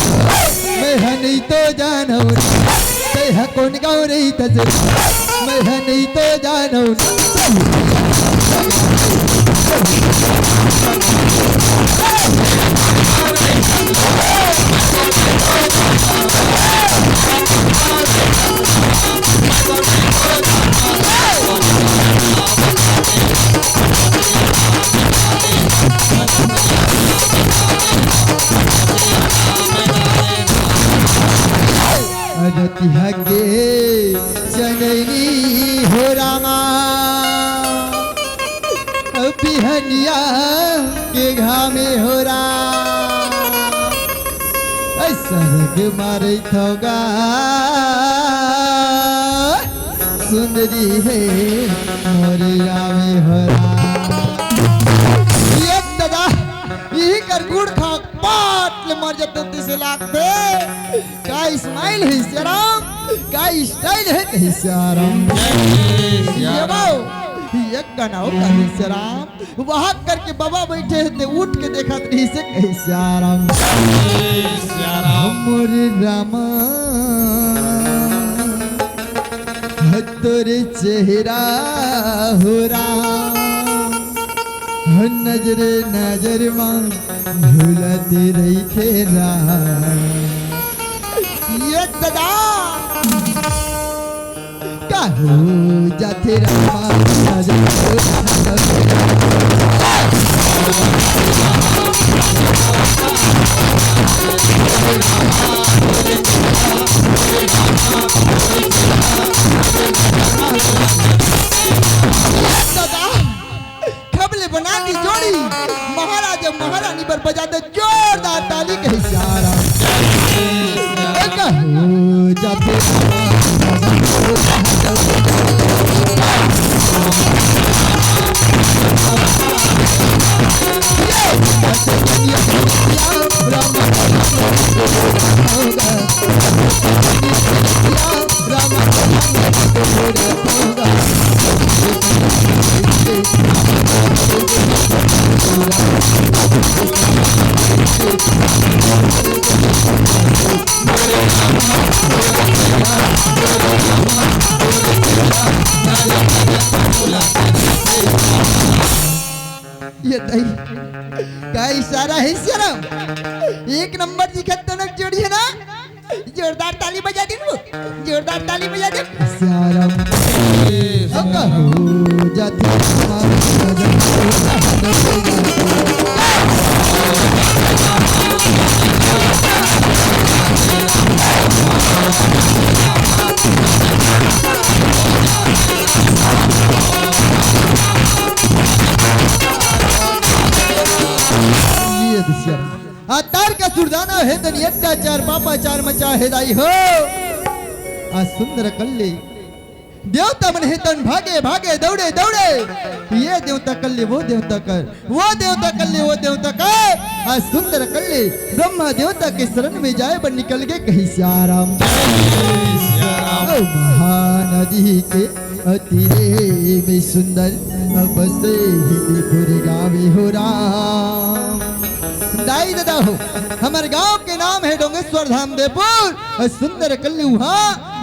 मैं हा नहीं तो जानव। ते हा कौन गाँव रही था से, मैं हा नहीं तो जानव। अरतिहा के चनैनी हो रामा, बिहनिया के घामे हो राम। ऐ सरग मारे थोगा सुंदरी हे मोरे रामे हो राम। ये दादा, यही कर गुड़ खा पाट ले मर जाते तिसे लागते। का स्माइल है सियाराम, का स्टाइल है कही सियाराम। जय श्री ये बाबू, एक गाना हो कही सियाराम। वहां करके बाबा बैठे हैं ते उठ के देखा तो नहीं से कही सियाराम। जय सियाराम। मोरे रामा, तोरे चेहरा हो राम, हो नजरे नजर मा भूलत रहिथे राम। ये दादा, का हो जाथे रामा, नजर दादा, खबले बना दी जोड़ी, महाराज अउ महारानी बर बजा दे जोरदार ताली कही सियाराम। ए कहूं जाते ये दई का इशारा है सियाराम। एक नंबर दिखत तनक जोड़ी है ना। जोरदार ताली बजा दिन वो। जोरदार ताली बजा दिन। सियाराम। अब हो जाती ये दृश्य। आ तार का सुरदाना हे तनी अत्याचार पापाचार मचा हे दाई हो। आ सुंदर कल्ले देवता मन हे तन भागे भागे दौड़े दौड़े। ये देवता कल्ले वो देवता कर, वो देवता कल्ले वो देवता कर। आ सुंदर कल्ले ब्रह्मा देवता के शरण में जाए बर निकल गे कही सियाराम। ओ महानदी के अतिरे में सुंदर बसे ही पुर गावे हो राम। दाई ददा हो, हमर गांव के नाम है डोंगेश्वर धाम देपुर। और सुंदर कल्लू हा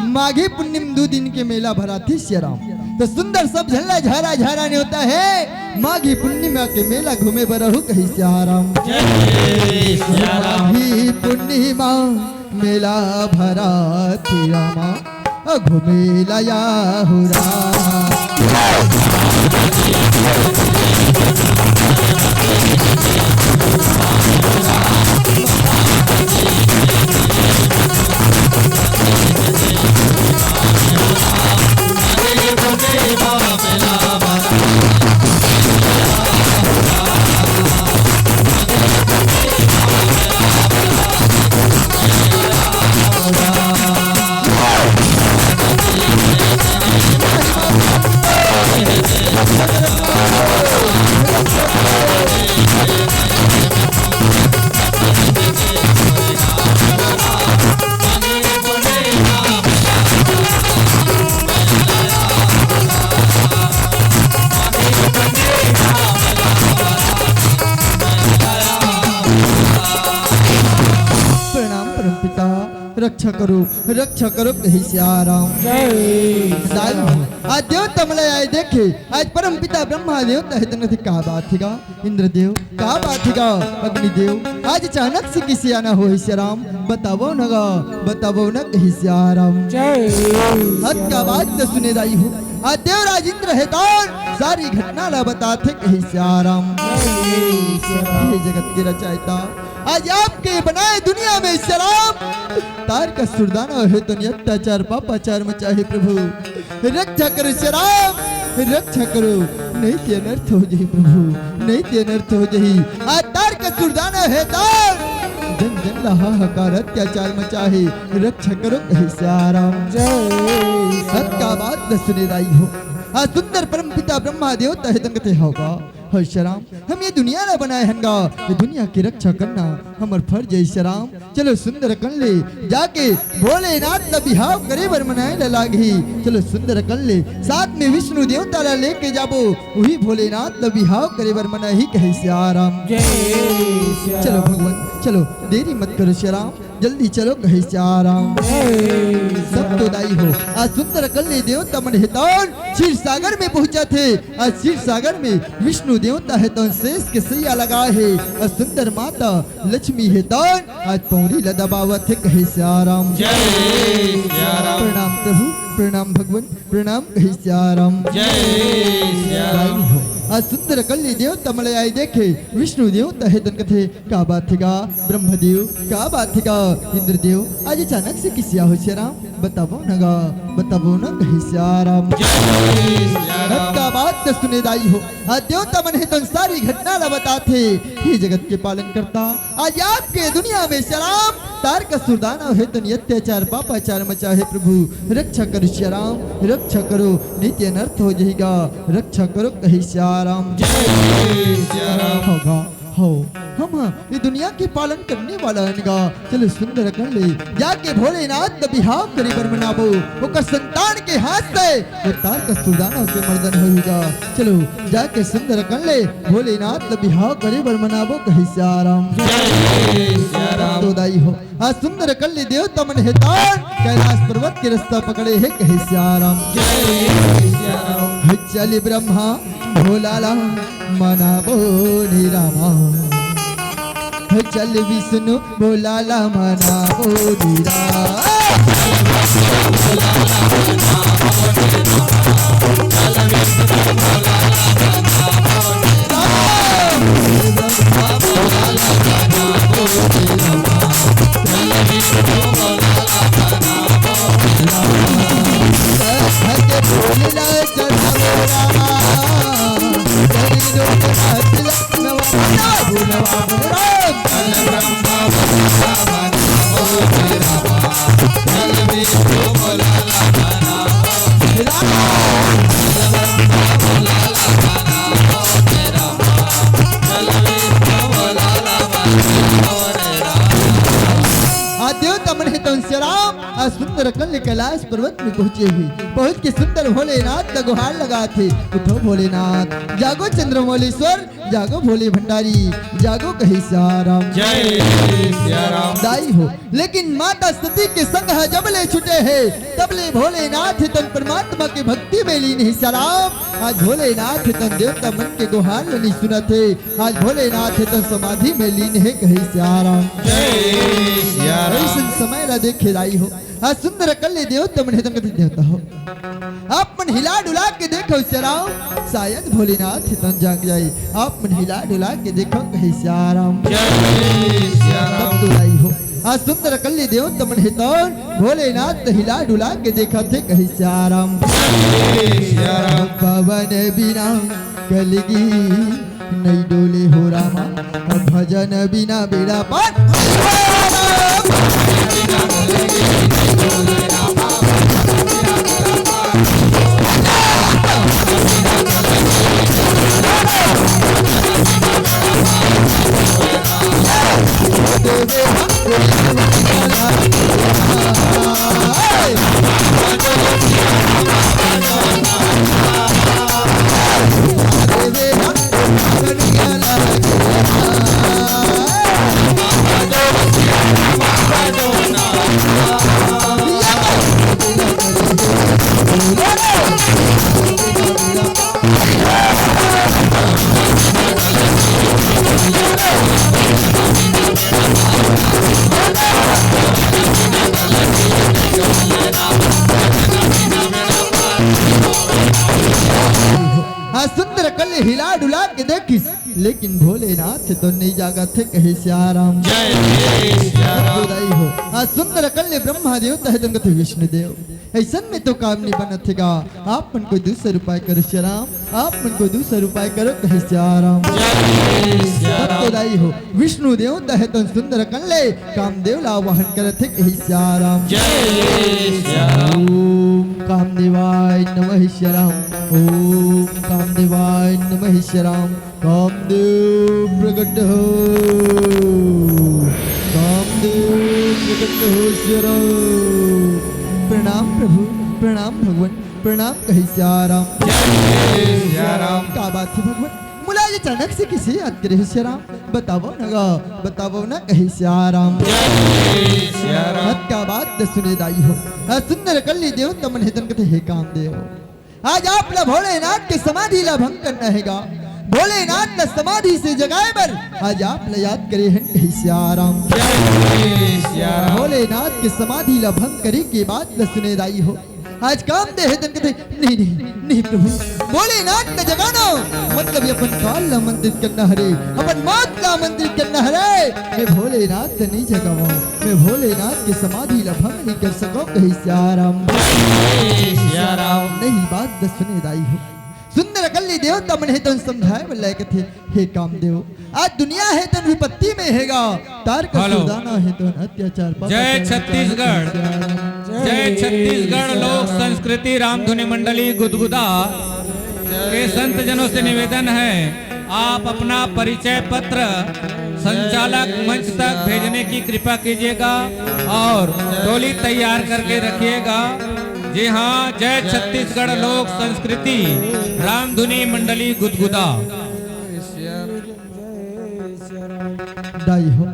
माघी पुन्निम दू दिन के मेला भराथे सियाराम। तो सुंदर सब झल्ला झारा झारा ने होता है माघी पुन्निमा के मेला घूमे बरहू कही सियाराम। जय सियाराम। माघी पुन्निमा मेला भराथे रामा, घूमे ला या हो राम। रक्षा करो, रक्षा करो, कहे सिया राम। जय। दाई हो, आज देवता मन ला आए देखे, आज परम पिता ब्रह्मा देवता हे तेन कथे, का बात हे गा इंद्र देव, का बात हे गा अग्नि देव, आज अचानक से कइसे आना होय सिया राम, बतावव न गा, बतावव न, कहे सिया राम। जय। अतका बात ल सुने दाई हो, आज देवराज इंद्र हे तेन सारी घटना ला बताथे, कहे सिया राम। जय। हे जगत के रचयिता, आज आपके बनाए दुनिया में सिया राम, तारकासुर दानव हे तेन अत्याचार पापाचार मचाहे प्रभु, रक्षा करो सिया राम, रक्षा करो, नहीं ते अनर्थ हो जाही प्रभु, नहीं ते अनर्थ हो जाही। आज तारकासुर दानव हे तेन जन जन ला हाहाकार अत्याचार मचाहे, रक्षा करो, कहे सिया राम। जय। अतका बात ल सुने दाई हो, आज सुंदर परम पिता ब्रह्मा देवता हे तेन कथे, हव गा, हव सिया राम, हम ये दुनिया ला बनाए हन गा, ये दुनिया के रक्षा करना हमर फर्ज हे सिया राम। चलो सुंदर अकन ले जाके भोलेनाथ ला बिहाव करे बर मनाए ला लागही। चलो सुंदर अकन ले साथ में विष्णु देवता ला लेके जाबो, उही भोलेनाथ ला बिहाव करे बर मनाही, कहे सिया राम। जय सिया चलो राम। भगवान, चलो देरी मत करो सिया राम, जल्दी चलो, कहे सिया राम। जय। सब तो दाई हो, आज सुंदर अकन ले देवता मन हे तेन क्षीर सागर में पहुंचथे। आज क्षीर सागर में विष्णु देवता हे तेन शेष के सैया लगाए हे, आज सुंदर माता लक्ष्मी हे तेन आज पौंरी ला दबावत हे, कहे सिया राम। जय सिया राम। प्रणाम प्रभु, प्रणाम भगवान, प्रणाम, कहे सिया राम। जय सिया राम। दाई हो, आज सुंदर अकन ले देवता मन ला आए देखे, विष्णु देवता हे तेन कथे, का बात हे गा ब्रह्मदेव, का बात हे गा इंद्रदेव, आज अचानक से कइसे आए हो सिया राम, बतावव न गा, बतावव न, कहे सिया राम। जय सिया राम। अतका बात ल सुने दाई हो, आज देवता मन हे तेन सारी घटना ला बताथे, हे जगत के पालन करता, आज आपके दुनिया में सिया राम, तारकासुर दानव हे तेन अत्याचार पापाचार मचाहे प्रभु, रक्षा करो सिया राम, रक्षा करो, नहीं ते अनर्थ हो जाही गा, रक्षा करो, कहे सिया राम। जय सिया राम। हव गा, हव, हम ये दुनिया के पालन करने वाला हन गा। चलो सुंदर अकन ले जाके भोलेनाथ ला बिहाव करे बर मनाबो, ओकर संतान के हाथ से वो तारकासुर दानव के मर्दन होही गा। चलो जाके सुंदर अकन ले भोलेनाथ ला बिहाव करे बर मनाबो, कहे सिया राम। जय सिया राम। तो दाई हो, आज सुंदर अकन ले देवता मन हे तेन कैलाश पर्वत के रस्ता पकड़े हे, कहे सिया राम। जय सिया राम। हे चल ब्रह्मा भोला ला मनाबो रे रामा, हे चल विष्णु भोला ला मनाबो रे रामा। आ देवता मन हे तेन सिया राम, आ सुंदर अकन ले कैलाश पर्वत में पहुंचे हे। पहुंच के सुंदर भोलेनाथ ला गुहार लगाथे, उठो भोलेनाथ, जागो चंद्रमौलेश्वर, जागो भोले भंडारी, जागो कहे सिया राम। जय सिया राम। दाई हो, लेकिन माता सती के संग ह जब ले छूटे हे, तब ले भोलेनाथ हे तेन परमात्मा के भक्ति में लीन हे सिया राम। आज भोलेनाथ हे तेन देवता मन के गुहार ल नइ सुनत हे, आज भोलेनाथ हे तेन समाधि में लीन हे, कहे सिया राम। जय सिया राम। अइसन समय ला देखे दाई हो, आज सुंदर अकन ले देवता मन हे तेन कथे, देवता हो, आप मन हिला डुला के देखो सिया राम, शायद भोलेनाथ हे तेन जाग जाही। आप मन हिला डुला के देखो, कहे सिया राम। जय सिया राम। तब तो दाई हो, आज सुंदर अकन ले देवता मन हे तेन भोलेनाथ ला हिला डुला के देखथे, कहे सिया राम। जय सिया राम। पवन बिना कलगी नइ डोले हो रामा, भजन बिना बेड़ा पार। हिला डुला के देखिस, लेकिन भोलेनाथ तो नहीं जागत हे, कहे सिया राम। जय सिया राम। दाई हो, आज सुंदर कल्ले ब्रह्मा देवता हे तेन कथे विष्णु देव, अइसन में तो काम नहीं बनत हे गा, आप मन कोई दूसर उपाय करो सिया राम, आप मन कोई दूसर उपाय करो, कहे सिया राम। जय सिया राम। दाई हो, विष्णु देवता हे तेन सुंदर कल्ले कामदेव ला आवाहन करत हे, कहे सिया राम। जय सिया राम। ओम कामदेवाय नमः सिया राम। ओम कामदेवाय नमः सिया राम। कामदेव प्रकट हो, कामदेव प्रकट हो सिया राम। प्रणाम प्रभु, प्रणाम भगवान, प्रणाम कहे सिया राम। जय सिया राम। का बात हे भगवान, मोला आज अचानक से कइसे याद करे हो सिया राम? बतावव ना गा, बतावव ना कहे सिया राम। जय सिया राम। अतका बात ल सुने दाई हो, आज सुंदर कल्ली देवता मन हे तेन कथे हे कामदेव, आज आप ला भोलेनाथ के समाधि ला भंग करना हे गा। भोलेनाथ ला समाधि से जगाए बर आज आप ला याद करे हन, कहे सिया राम। जय सिया राम। भोलेनाथ के समाधि ला भंग करे के बात ल सुने दाई हो, आज कामदेव हे तेन कथे, नहीं, नहीं, नहीं प्रभु, भोलेनाथ ला जगाना मतलब ये अपन काल ला आमंत्रित करना हरे, अपन मौत ला आमंत्रित करना हरे। मैं भोलेनाथ ला नहीं जगावंव, मैं भोलेनाथ के समाधि ला भंग नहीं कर सकंव, कहे सिया राम। जय सिया राम। नहीं बात ल सुने दाई हो, सुंदर कल्ली देवता मन हे तेन समझाए बर लाए कथे, हे कामदेव, आज दुनिया हे तेन विपत्ति में हे गा, तार का हेलो। सुरदाना हे तेन अत्याचार, पाप जय अत्याचार, छत्तीसगढ़। जय जय छत्तीसगढ़ लोक संस्कृति रामधुनी मंडली गुदगुदा के संत जनों से निवेदन है, आप अपना परिचय पत्र संचालक मंच तक भेजने की कृपा कीजिएगा और टोली तैयार करके रखिएगा। जी हाँ, जय छत्तीसगढ़ लोक संस्कृति रामधुनी मंडली गुदगुदा। दाई हो,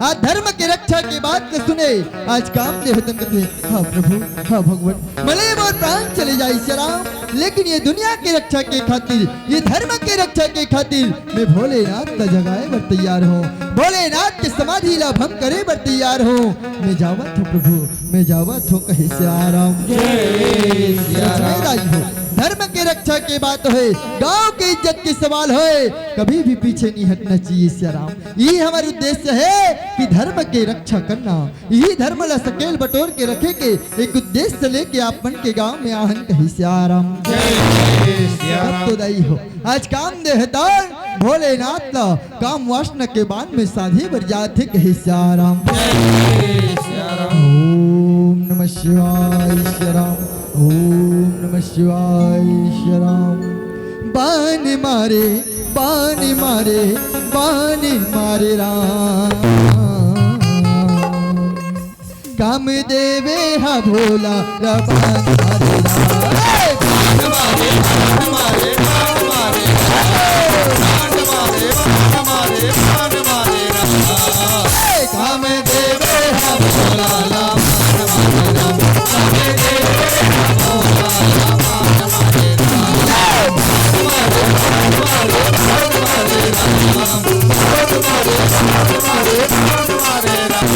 आज धर्म के रक्षा के बात ल सुने, आज कामदेव हे तेन कथे, हाँ प्रभु, हाँ भगवान, भले मोर प्राण चले जाए सिया राम, लेकिन ये दुनिया के रक्षा के खातिर, ये धर्म के रक्षा के खातिर मैं भोलेनाथ ला जगाए बर तैयार हंव, भोलेनाथ के समाधि ला भंग करे बर तैयार हंव। मैं जावत हंव प्रभु, मैं जावत हंव, कहे सिया राम। जय सिया राम। दाई हो, धर्म के रक्षा के बात हे, गांव के इज्जत के सवाल हे, कभी भी पीछे नहीं हटना चाहिए सिया राम। ये हमर उद्देश्य हे कि धर्म के रक्षा करना, यही धर्म ला सकेल बटोर के रखे के एक उद्देश्य लेके आप मन के गांव में आहन, कहे सिया राम। जय सिया राम। तो दाई हो, आज कामदेव हे तेन भोलेनाथ ला काम वासना के बांध में साधे बर जात हे, कहे सिया राम। जय सिया राम। ओम नमः शिवाय सिया राम। ओम नमः शिवाय सिया राम। बान मारे, बान मारे, बान मारे राम। काम देवे हा भोला रा बान मारे राम। हे! बान मारे, बान मारे, बान मारे राम। बान मारे, बान मारे, बान मारे राम। हे! काम देवे हा भोला रा बान मारे राम। काम देवे हा भोला रा बान मारे राम।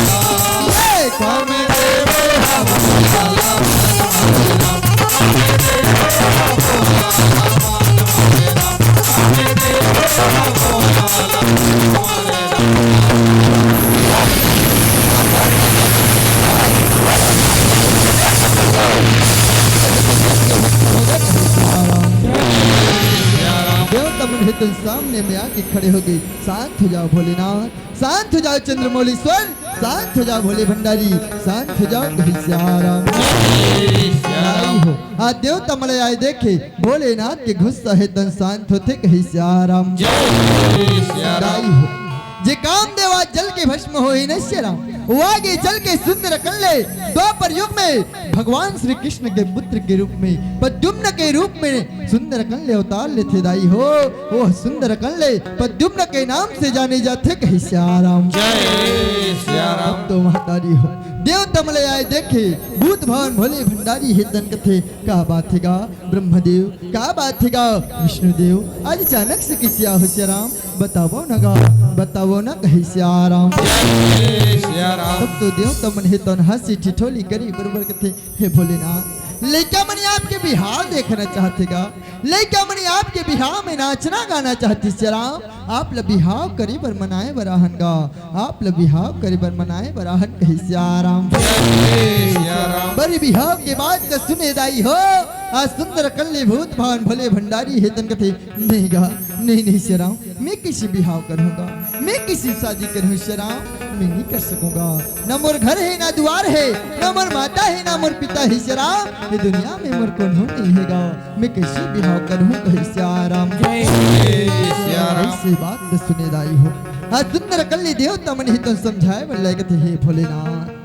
देवता मन हे तेन सामने में आके खड़े हो गे। शांत हो जाओ भोलेनाथ, शांत हो जाओ चंद्रमौलीश्वर, शांत हो जाओ भोले भंडारी, शांत हो जाओ, कहे सिया राम। जय सिया राम। दाई हो, आज देवता मन आए देखे, भोलेनाथ के गुस्सा हे तेन शांत होथे, कहे सिया राम। जय सिया राम। दाई हो, जे कामदेव आज जल के भस्म होहे न सिया राम, वो आगे चल के सुंदर कल्ले द्वापर युग में भगवान श्री कृष्ण के पुत्र के रूप में, प्रद्युम्न के रूप में सुंदर कल्ले अवतार लेथे दाई हो। वो सुंदर कल्ले प्रद्युम्न के नाम से जाने जाथे, कहे सिया राम। जय सिया राम। अब तो महतारी हो, देवता मन आए देखे, भूत भावन भोले भंडारी हे तेन कथे, का बात हे गा ब्रह्मदेव, का बात हे गा विष्णुदेव, आज अचानक से कइसे आए हो सिया राम? बतावव ना गा, बतावव ना, कहे सिया राम। जय सिया राम। तब तो देवता मन हे तेन हंसी ठिठोली करी बरोबर कथे, हे भोलेनाथ, लइका मन या आपके बिहाव देखना चाहथे गा, लइका मन आपके बिहाव में नाचना गाना चाहथे सियाराम। आप ल बिहाव करे बर मनाए बर आहन गा, आप ल बिहाव करे बर मनाए बर आहन कहे सियाराम। बरी बिहाव के बात ल सुने दाई हो, आज सुंदर कल्ली भूत भान भोले भंडारी हे तन कथे, नहीं गा, नहीं, नहीं सियाराम, मैं किसी बिहाव करूंगा, मैं किसी शादी करूं सियाराम, मैं नहीं कर सकूंगा। ना मोर घर हे, ना दुआर हे, ना मोर माता हे, ना मोर पिता हे सियाराम, ये दुनिया में मोर कोनो नहीं हे गा। मैं कइसे बिहाव करहूँ कहे सियाराम। जय सियाराम। अइसे बात ल सुने दाई हो। आज सुंदर कल्ली देवता मन हे तन समझाए बर लगे कथे, हे भोलेनाथ,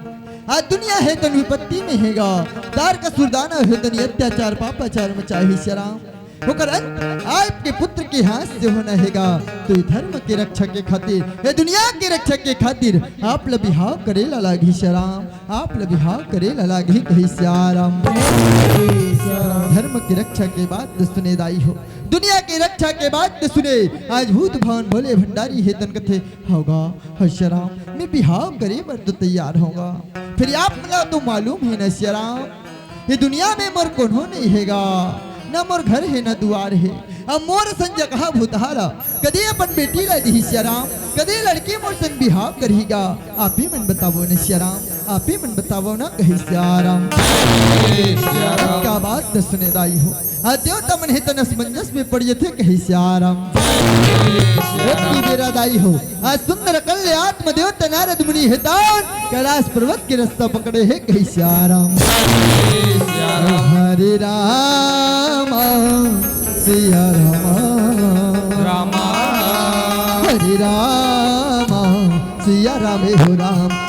आज दुनिया हे तन विपत्ति में हे गा। दार का सुरदाना हे तन अत्याचार पापाचार मचाए हे सियाराम। ओकर अंत आपके पुत्र के हाथ से होना हे गा। तो ये धर्म के रक्षा के खातिर, ये दुनिया के रक्षा के खातिर आप ल बिहाव करे ला लागही सियाराम। आप ल बिहाव करे ला लागही कहे सियाराम। धर्म के रक्षा के बात ल सुने दाई हो, दुनिया के रक्षा के बात ल सुने। आज भूत भान भोले भंडारी हे तन कथे, हव गा, हव सियाराम, मैं बिहाव करे बर तो तैयार हौं गा। फेर आप मन ला तो मालूम हे ना सियाराम, ये दुनिया में मोर कोनो नहीं हे गा, ना मोर घर हे ना दुआर हे। अब मोर सन जगह भूतहारा कदे अपन बेटी ला दिही सियाराम, कदे लड़की मोर सन बिहाव करही गा। आप ही मन बतावव न सियाराम, आप ही मन बतावव न कहे सियाराम। का बात ल सुने दाई हो, आज देवता मन हे तन असमंजस में पड़ जथे कहे सियाराम। ओतकी बेरा दाई हो, आज सुंदर कल्ली आत्म देवता नारद मुनि हे तन कैलाश पर्वत के रस्ता पकड़े हे कहे सियाराम। हरे राम सिया राम, राम। हरे राम सिया राम हो राम।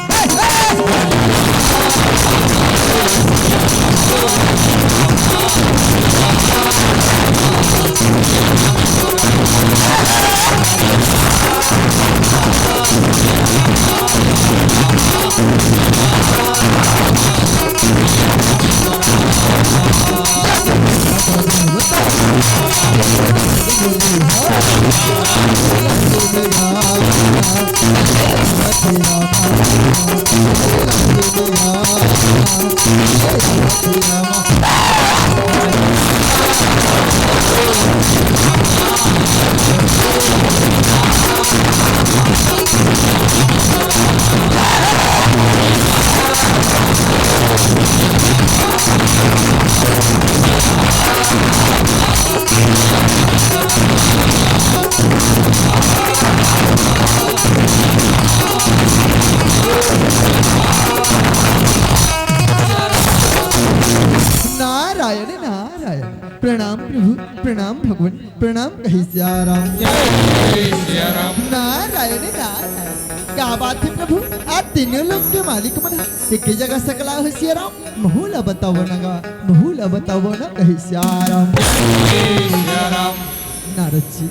नारायण, नारायण। प्रणाम प्रभु, प्रणाम भगवान, प्रणाम कहे सिया राम। जय सिया राम। नारायण, नारायण। का बात हे प्रभु, आज तीनों लोक के मालिक मन एके जगह सकला हो सिया राम। महू ला बतावव न गा, महू ला बतावव न कहे सिया राम। जय सिया राम। नारद जी,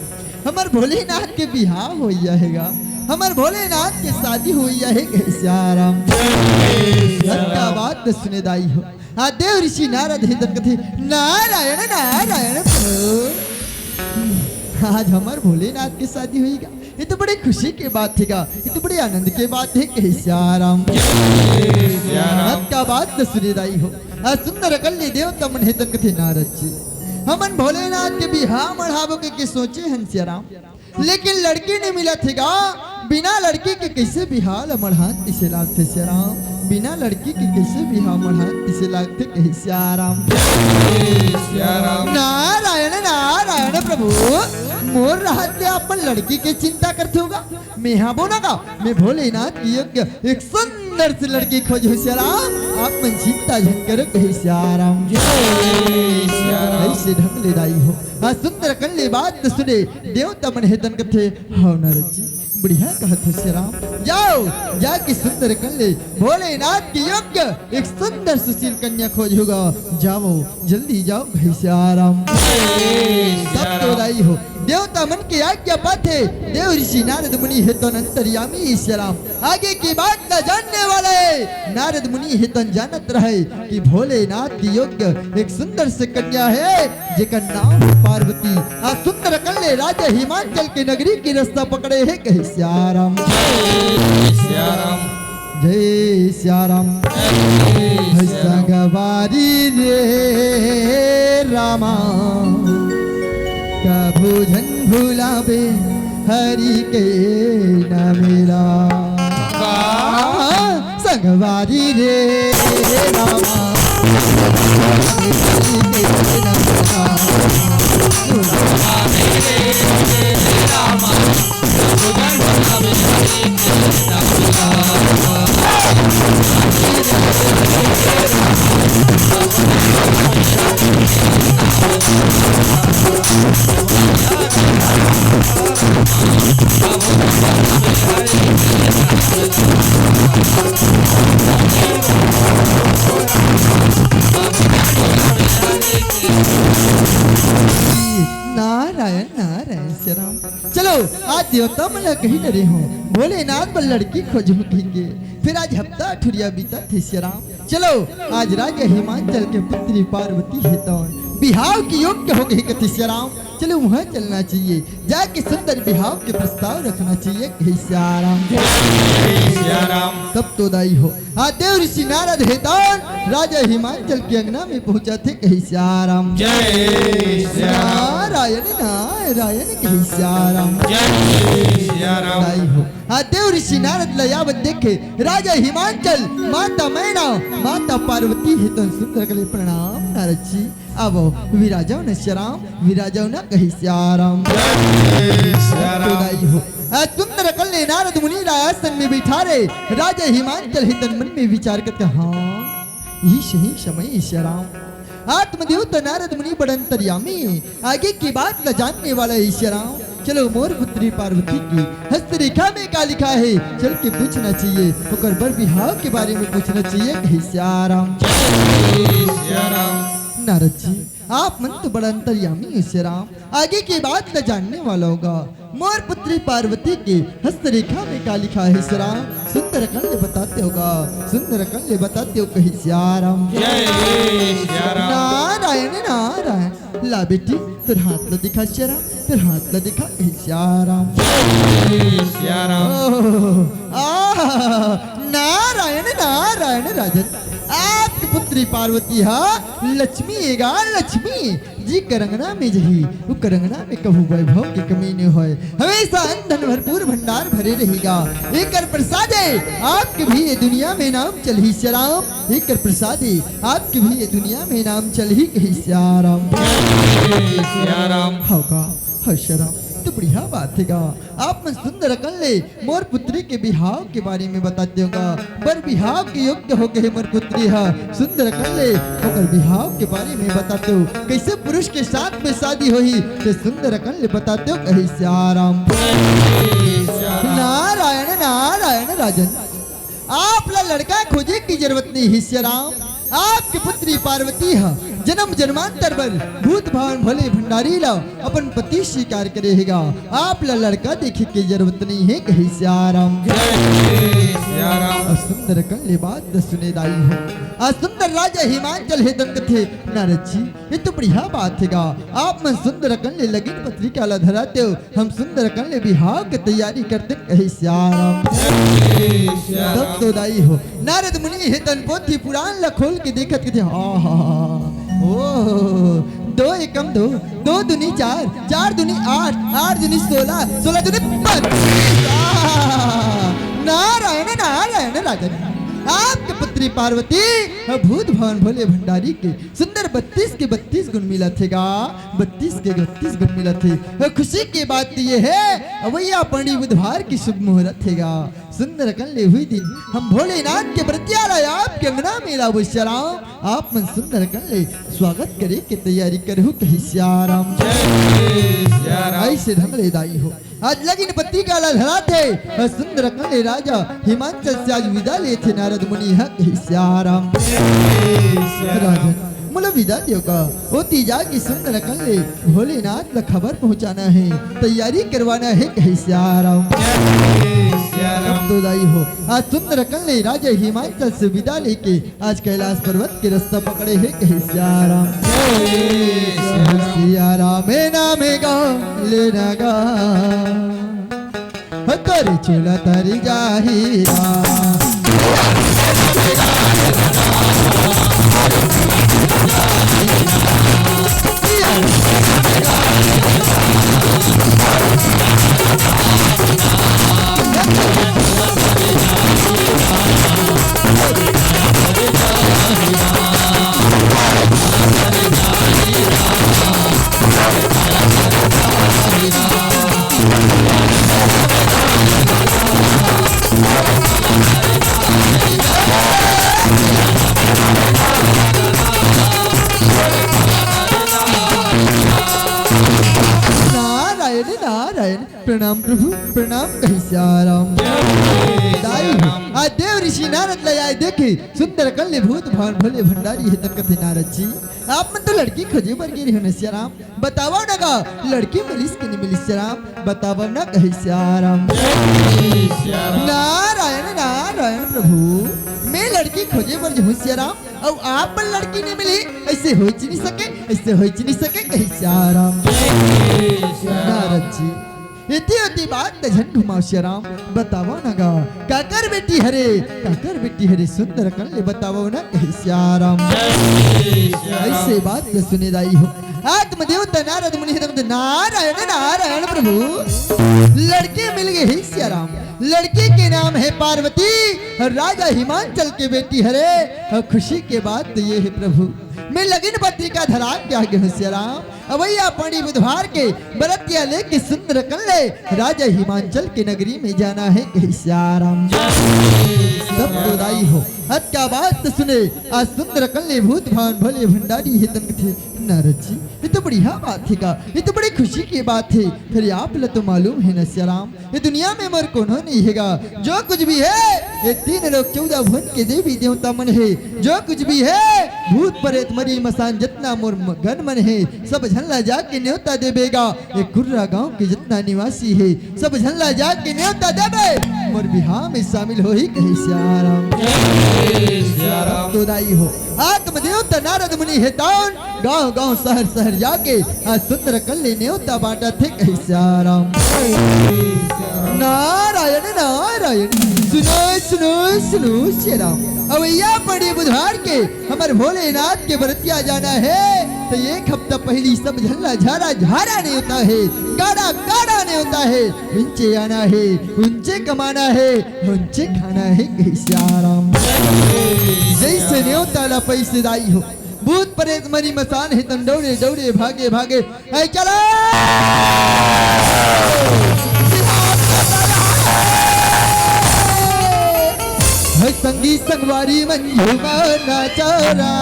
हमर भोलेनाथ के बिहाव होइया हे गा, हमर भोलेनाथ के शादी होइया हे कहे सिया राम। जय सिया राम। का बात ल सुने दाई हो, आज देव ऋषि नारद हे तन कथे, नारायण, नारायण प्रभु, आज हमर भोलेनाथ के शादी होइगा। ये तो बड़े खुशी के बात हे गा, ये तो बड़े आनंद के बात हे कहे सिया राम। जय सिया राम। का बात ल सुने दाई हो, आज सुंदर कल्ली देवता मन हे तन कथे, नारद जी, हमन भोलेनाथ के बिहाव मढ़ाबो के, के सोचे हन सिया राम। लेकिन लड़की नइ मिलत हे गा। बिना लड़की के कइसे बिहाव ल मढ़ान तइसे लागथे सिया राम, बिना लड़की के कइसे बिहाव मढ़ान तइसे लागथे कहे सिया राम। जय सिया राम। नारायण, नारायण प्रभु, मोर रहत ले आप मन लड़की के चिंता करथव गा। मैं हा बोना गा, मैं भोलेनाथ के योग्य एक सुंदर सी लड़की खोजहूं सिया राम, आप मन चिंता झन करव कहे सिया राम। जय सिया राम। अइसे ढंग ले दाई हो, आज सुंदर कल्ली बात ल सुने देवता मन हे तन कथे, हव नारद जी, बढ़िया कहत हो सिया राम, जाव, जाके सुंदर कल्ली भोलेनाथ के योग्य एक सुंदर सुशील कन्या खोजहू गा, जाव, जल्दी जाव कहे सिया राम। तब तो दाई हो, देवता मन के आज्ञा पाथे, देव ऋषि नारद मुनि हे तन अंतर्यामी सिया राम। आगे की बात न जानने वाले नारद मुनि हे तन जानत रहे कि भोलेनाथ के योग्य एक सुंदर से कन्या हे, जेकर नाम हे पार्वती। आज सुंदर कल्ली राजा हिमांचल के नगरी के रस्ता पकड़े हे कहे सिया राम। जय सिया राम। जय सिया राम। जय सिया राम। संगवारी रे। तू झन भुलाबे हरि के नाम ला। वाह। संगवारी रे रामा, हरि के नाम ला। नारायण, नारायण, श्री राम। चलो, आज देवता मन ला कही डरे हो, भोलेनाथ बर लड़की खोजहूं कहिके। फेर आज हफ्ता ठुरिया बीतत हे श्री राम। चलो, आज राजा हिमांचल के पुत्री पार्वती हे तौन बिहाव के योग्य हो गई कथे श्री राम। चलो, वहां चलना चाहिए, जाके सुंदर बिहाव के प्रस्ताव रखना चाहिए कहे श्री राम। श्री राम। तब तो दाई हो, आ देव ऋषि नारद हे तौन राजा हिमांचल के अंगना में पहुंचा थे कहे श्री राम। जय श्री राम। नारायण नारायण कहे श्री राम। जय श्री राम। दाई हो, आ देव ऋषि नारद ला आवत देखे राजा हिमांचल, माता मैना, माता पार्वती हे तौन सुंदर कले प्रणाम नारद जी। अब विराजो न श्री राम, विराजो न कहे श्री राम। जय श्री राम। तो दाई हो, आ सुंदर कले नारद मुनि ला आसन में बिठा रे राजा हिमांचल हे तौन मन में विचार करके, हाँ, यही सही समय हे श्री राम। आत्मदेव तो नारद मुनि बड़ अंतर्यामी हे, आगे की बात ला जानने वाला हे श्री राम। चलो, मोर पुत्री पार्वती के हस्तरेखा में का लिखा हे, चल के पूछना चाहिए, ओकर बर बिहाव के बारे में पूछना चाहिए कहे श्री राम। जय श्री राम। नारद जी, आप मन तो बड़ अंतर्यामी हे श्री राम, आगे की बात ला जानने वाला होगा। मोर पुत्री पार्वती के हस्तरेखा में का लिखा हे श्री राम, सुंदर कले बताते होगा, सुंदर कले बताते हो कहे श्री राम। जय श्री राम। नारायण नारायण। ला बेटी, तोर हाथ ला दिखा श्री राम, तोर हाथ ला दिखा कहे श्री राम। जय श्री राम। ओह, आह, नारायण नारायण राजन, आपके पुत्री पार्वती हा लक्ष्मी हे गा, लक्ष्मी। जेकर अंगना में जही, ओकर अंगना में कभू वैभव के कमी नइ होय। हमेशा अन्न धन भरपूर भंडार भरे रही गा। एकर प्रसादे आपके भी ये दुनिया में नाम चलही श्री राम। एकर प्रसादे आपके भी ये दुनिया में नाम चलही कहे श्री राम। जय श्री राम। हव गा, हव श्री राम, तो बढ़िया बात हे गा। आप मन सुंदर कले मोर पुत्री के बिहाव के बारे में बताते होगा। बर बिहाव के योग्य हो गए मोर पुत्री हा। सुंदर कले ओकर बिहाव के बारे में बताते हो, कैसे पुरुष के साथ में शादी होही, ते सुंदर कले बताते हो कहे श्री राम। नारायण नारायण राजन, आप ला लड़का खोजे के जरूरत नइ हे श्री राम। आपके पुत्री पार्वती हा जन्म जन्मांतर बर भूत भावन भोले भंडारी ला अपन पति स्वीकार करे हे गा। आप ला लड़का देखे के जरूरत नइ हे कहे श्री राम। जय श्री राम। अउ सुंदर कले बात सुने दाई हो। अउ सुंदर राजा हिमांचल हे तौन कथे, नारद जी, ये तो बढ़िया बात हे गा। आप मन सुंदर कले लगिन पत्रिका ला धराते हो, हम सुंदर कले बिहाव के तैयारी करते कहे श्री राम। जय श्री राम। तब तो दाई हो, नारद मुनि हे तौन पोथी पुराण ला खोल के देखत कथे, हा, हा, हा, ओ, दो एकम दो, दो दूनी चार, चार दूनी आठ, आठ दूनी सोलह, सोलह दूनी बत्तीस। आह, नारायण, नारायण, राजन, आपके पुत्री पार्वती भूत भावन भोले भंडारी के सुंदर बत्तीस के बत्तीस गुण मिलत हे गा, बत्तीस के बत्तीस गुण मिलत हे। खुशी के बात ये हे, अवइया पंडी बुधवार के शुभ मुहूर्त हे गा। सुंदर कले हुई दिन हम भोलेनाथ के बरतिया ला आपके अंगना में लाबो श्री राम। आप मन सुंदर कले स्वागत करे के तैयारी करहु कहे श्री राम। जय श्री राम। ऐसे ढंग ले दाई हो। आज लगिन पत्रिका ला धरात हे, अउ सुंदर कले राजा हिमांचल से आज विदा लेथे नारद मुनि हा कहे श्री राम। राजन, मोला विदा देव गा, ओती जाके सुंदर कले भोलेनाथ ला खबर पहुंचाना हे, तैयारी करवाना हे कहे श्री राम। तब तो दाई हो, आज सुंदर कले राजा हिमांचल से विदा लेके आज कैलाश पर्वत के रास्ता पकड़े हे कहे श्री राम। जय श्री राम। सिया राम नाम गा लेना गा, तोरी चूल्हा तरी जाही राम। प्रणाम प्रभु, प्रणाम कहे सियाराम। दाई हो, आज देव ऋषि नारद ला आए देखे, सुंदरकन ले भूत भावन भोले भंडारी हे, त कथे नारद जी, आप मन तो लड़की खोजे बर गे रहे हो न सियाराम, बतावव न गा, लड़की मिलिस कि नहीं मिलिस सियाराम, बतावव न कहे सियाराम। नारायण नारायण प्रभु, मैं लड़की खोजे बर जहूं सियाराम, अउ आप मन लड़की नहीं मिली, ऐसे होइच नहीं सके, ऐसे होइच नहीं सके कहे सियाराम। नारद जी, एती ओती बात त झन घुमाव सियाराम, बतावव न गा, काकर बेटी हरे, काकर बेटी हरे, सुंदरकन ले बतावव न कहे सियाराम। ऐसे बात त सुने दाई हो, आत्मदेवता नारद मुनि हे, नारायण नारायण प्रभु, लड़की मिल गे हे सियाराम, लड़की के नाम हे पार्वती, राजा हिमांचल के बेटी हरे। अउ खुशी के बात त ये हे प्रभु, मैं लगिन पत्रिका धरा के आ गे हूं सियाराम, अवइया पंडी बुधवार के बरतिया लेके सुंदरकन ले राजा हिमांचल के नगरी में जाना हे कहे सियाराम। तब तो दाई हो, अतका बात त सुने, आज सुंदरकन ले भूत भावन भोले भंडारी हे तन कथे, नारद जी, ये तो बढ़िया बात हे गा, ये तो बड़ी खुशी के बात हे। फेर आप ला तो मालूम हे न सियाराम, ये दुनिया में मोर कोनो नहीं हे गा, जो कुछ भी हे, ये तीन लोक चौदह भुवन के देवी देवता मन हे, जो कुछ भी हे, भूत परेत मरी मसान जतना मोर म-, गन मन हे, सब झन ला जाके नेवता देबे गा। ये कुर्रा गांव के जतना निवासी हे, सब झन ला जाके नेवता देबे, मोर बिहाव में शामिल होही कहे सियाराम। तो दाई हो, आत्मदेवता नारद मुनि हे तौन गांव गांव शहर शहर जाके आज सुंदरकन ले नेवता बांटत हे कहे सियाराम। नारायण नारायण, सुनो सुनो सुनो सियाराम, अवइया पंडी बुधवार के हमर भोलेनाथ के बरतिया जाना हे, त एक हफ्ता पहिली सब झन ला झारा झारा नेवता हे, काड़ा काड़ा नेवता हे, उंचे आना हे, उंचे कमाना हे, उंचे खाना हे कहे सियाराम। जैसे नेवता ला पइसे दाई हो, भूत परेत मरी मसान हे तन दौड़े दौड़े भागे भागे, ए चलो। हे संगी संगवारी मन झूमा नाचा रा।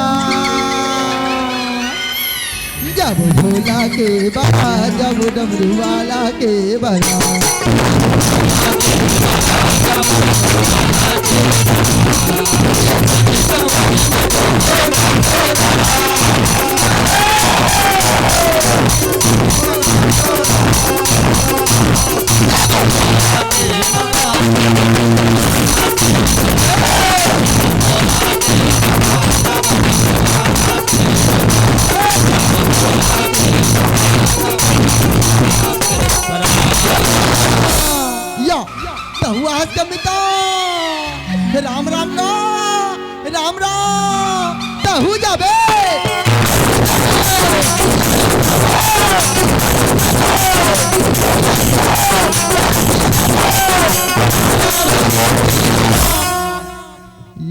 जब भोला के बड़ा, जब डमरू वाला के बड़ा। या, तहु आज का मिता। राम राम ना, राम राम, तहु जाबे।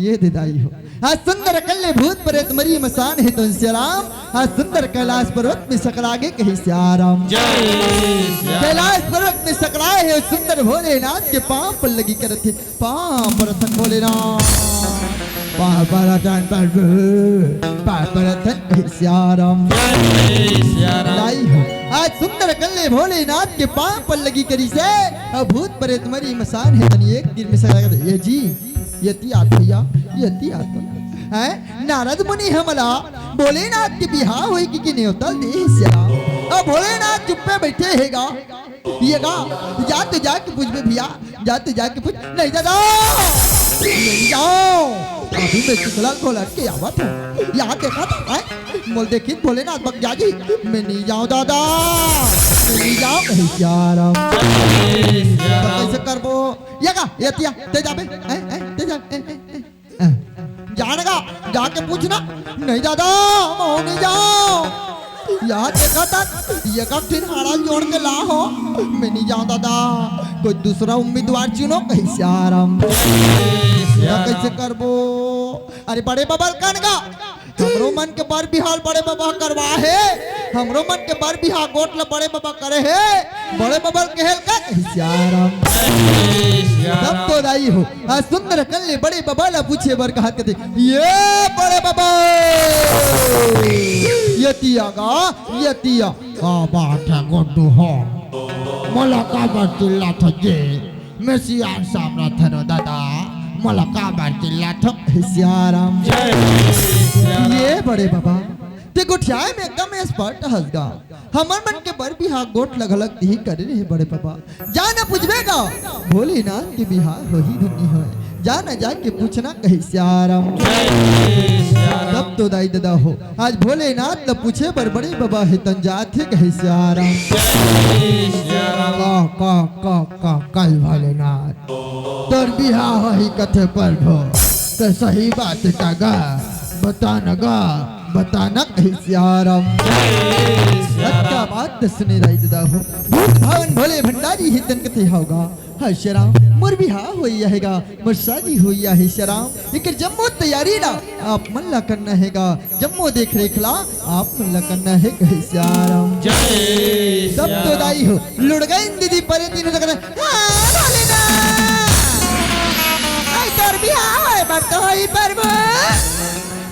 ये दे दाई हो। आज सुंदरकन ले भूत परेत मरी मसान हे तन सियाराम। आज सुंदर कैलाश पर्वत में सकड़ा गे कहे सियाराम। जय सिया। कैलाश पर्वत में सकड़ाए हे, सुंदर भोलेनाथ के पांव पर लगी करत हे, पांव परत हन भोलेनाथ। पांव परत हन प्रभु, पांव परत हन कहे सियाराम। जय सियाराम। दाई हो। आज सुंदरकन ले भोलेनाथ के पांव पर लगी करिस हे, अउ भूत परेत मरी मसान हे तन एक तीर में सकड़ा गे, ये जी। यति आत भैया, यति आत। हैं? नारद मुनि हमला भोलेनाथ के बिहाव होई कि, कि नेवता दे हे सियाराम। अब भोलेनाथ चुप्पे बइठे हे गा। ये गा, जा तो जाके पूछबे भैया, जा तो जाके पूछ। नहीं दादा, नहीं जाओ। अभी मैं चिखला घोलट के आवत हूँ। यहाँ देखा था, हैं? मोला देखिन भोलेनाथ बक जागी। मैं नहीं जाओ दादा, मैं नहीं जाओ कहे सियाराम। तो कैसे करबो? ये का, ये तिया, ते जाबे, हैं, हैं, ते जा, हैं, हैं, हैं। जाने का, जाके पूछना। नहीं दादा, मैं नहीं जाओ। यहाँ देखा था, ये का ठिन हाड़ा जोड़ के ला हो। मैं नहीं जाओ दादा, कोई दूसरा उम्मीदवार चुनो कहे सियाराम। या कैसे करबो? अरे बड़े बबल कन का, हमरो मन के बर बिहाव बड़े बबा करवा हे, हमरो मन के बर बिहाव गोठ ल बड़े बबा करे हे, बड़े बबा ल कहेल का कहे सियाराम। तब तो दाई हो, आज सुंदरकन ले बड़े बबा ल पूछे बर कहत कथे, ये बड़े बबा, ये तिया गा, ये तिया, का बात हे गुड्डू हो? मोला काबर चिल्लाथो जी? मैं सियान सामना थनो दादा, मोला काबर चिल्लाथो? हे सियाराम। जय सियाराम। ये बड़े बाबा, ते गोठियाए में एकदम expert हस गा। हमर मन के बर बिहाव गोठ लगलक ही करे रहे बड़े बाबा। जा न पूछबे गा, भोलेनाथ के बिहाव होही धनी होय। जा न जाके पूछना कहे सियाराम। जय सियाराम। तब तो दाई ददा हो, आज भोलेनाथ ल पूछे बर बड़े बाबा हे तन जाथे कहे सियाराम। जय सियाराम। का, का, का, का, कल भोलेनाथ, तोर बिहाव होही कथे प्रभु, त सही बात का गा, बता न गा, बता न कहे सियाराम। जय सियाराम। अतका बात त सुने दाई ददा हो, भूत भावन भोले भंडारी हे तन कथे हव गा। हे सियाराम, मोर बिहाव होई जाही गा, मोर शादी होई जाही सियाराम। एकर जम्मो तैयारी ला आप मन ला करना हे गा, जम्मो देख रेख ला आप मन ला करना हे कहे सियाराम। जय तब तो सियाराम। दाई हो, लुड़गइन दीदी परे तीनों जगह, हाँ, भोलेनाथ। आई तोर बिहाव होय बर तो होही प्रभु।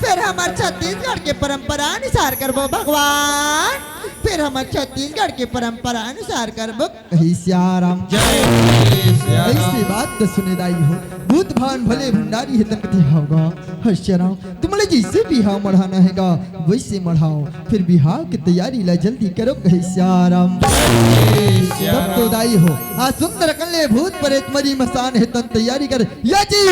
फेर हमर छत्तीसगढ़ के परंपरा अनुसार करबो भगवान। फेर हमर छत्तीसगढ़ के परंपरा अनुसार करबो कहे सियाराम। जय सियाराम। अइसे बात त सुने दाई हो, भूत भावन भोले भंडारी हे तन कथे हव गा। हे सियाराम, तुमला जइसे बिहाव मढ़ाना हे गा, वइसे मढ़ाव। फेर बिहाव के तैयारी ला जल्दी करो कहे सियाराम। जय सियाराम। तब तो दाई हो, आज सुंदर अकन ले भूत परेत मरी मसान हे तन तैयारी कर। या जी,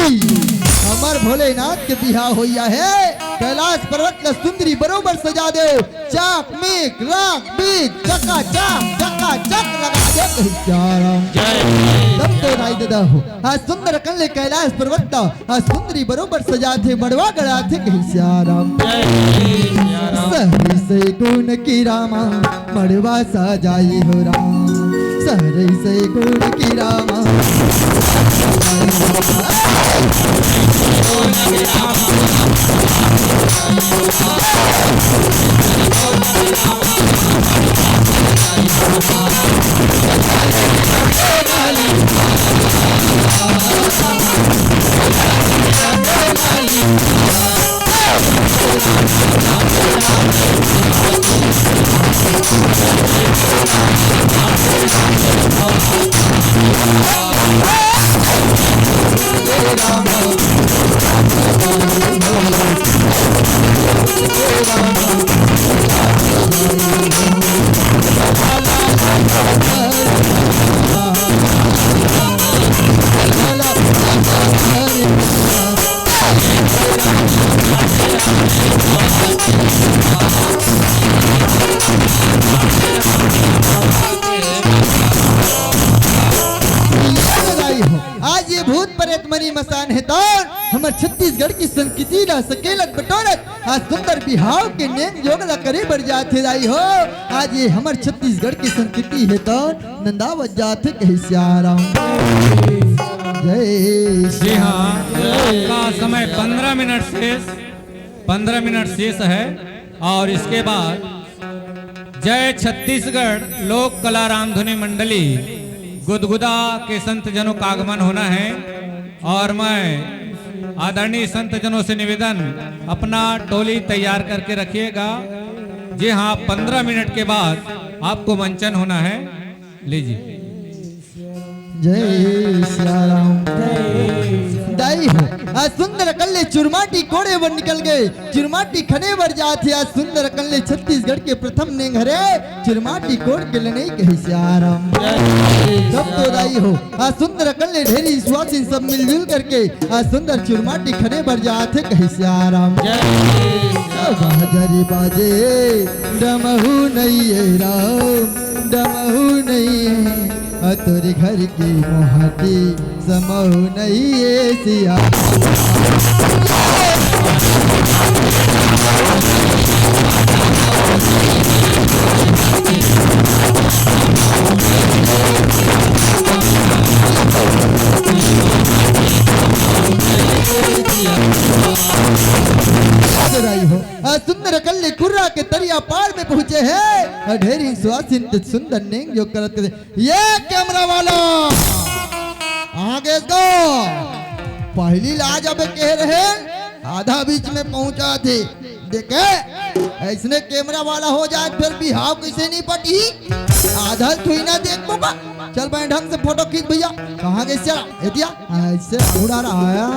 हमर भोलेनाथ के बिहाव होई जाही। कैलाश पर्वत ला सुंदरी बरोबर सजा देव। चाक, मीक, राख, बीक, चकाचक, चकाचक लगा दे कहे सियाराम। जय। तब तो दाई ददा हो, आज सुंदर अकन ले कैलाश पर्वत ला, आज सुंदरी बरोबर सजाथे, मड़वा गड़ाथे कहे सियाराम। जय सियाराम। सहरी सही गुण की रामा, मड़वा सजाई हो राम। सहरी सही गुण की रामा। आज ये भूत प्रेत मरी मसान हे तौन हमर छत्तीसगढ़ की संस्कृति ला सकेलत बटोरत आज सुंदर बिहाव के नेंग जोग ला करे बर जाथे दाई हो। आज ये हमर छत्तीसगढ़ की संस्कृति हे तौन नंदावत जाथे कहे सियाराम। जय जी हाँ, आपका समय पंद्रह मिनट शेष, पंद्रह मिनट शेष है और इसके बाद जय छत्तीसगढ़ लोक कला रामधुनी मंडली गुदगुदा के संत जनों का आगमन होना है और मैं आदरणीय संत जनों से निवेदन, अपना टोली तैयार करके रखिएगा। जी हाँ, पंद्रह मिनट के बाद आपको मंचन होना है। लीजिए। जय सिया राम। दाई हो, आज सुंदर अकन ले चुरमाटी कोड़े बर निकल गे। चुरमाटी खने बर जात हे। आज सुंदर अकन ले छत्तीसगढ़ के प्रथम नेंग हरे चुरमाटी कोड़ के लनई कहे सिया राम। तब तो दाई हो, आज सुंदर अकन ले ढेरी सुवासिन सब मिलजुल करके आज सुंदर चुरमाटी खने बर जात हे कहे सिया राम। बाजरी बाजे डमहू नइये राम, डमहू नइये, आ तोरे घर की मोहाटी समहू नइये सिया। दाई हो, आज सुंदर अकन ले कुर्रा के तरिया पार में पहुंचे हे। आ ढेरी सुवासिन ते सुंदर नेंग जोग करत करे, ये कैमरा वाला आगे गो, पहली ला जाबे कहे रहे, आधा बीच में पहुंचाथे। देखे, अइसने कैमरा वाला हो जाए, फेर बिहाव कइसे नइ पटही? आधा थोड़ी ना देख मोका। चल बने ढंग से फोटो खींच भैया। कहाँ गए साला? एतिया। ऐसे उड़ा रहा है।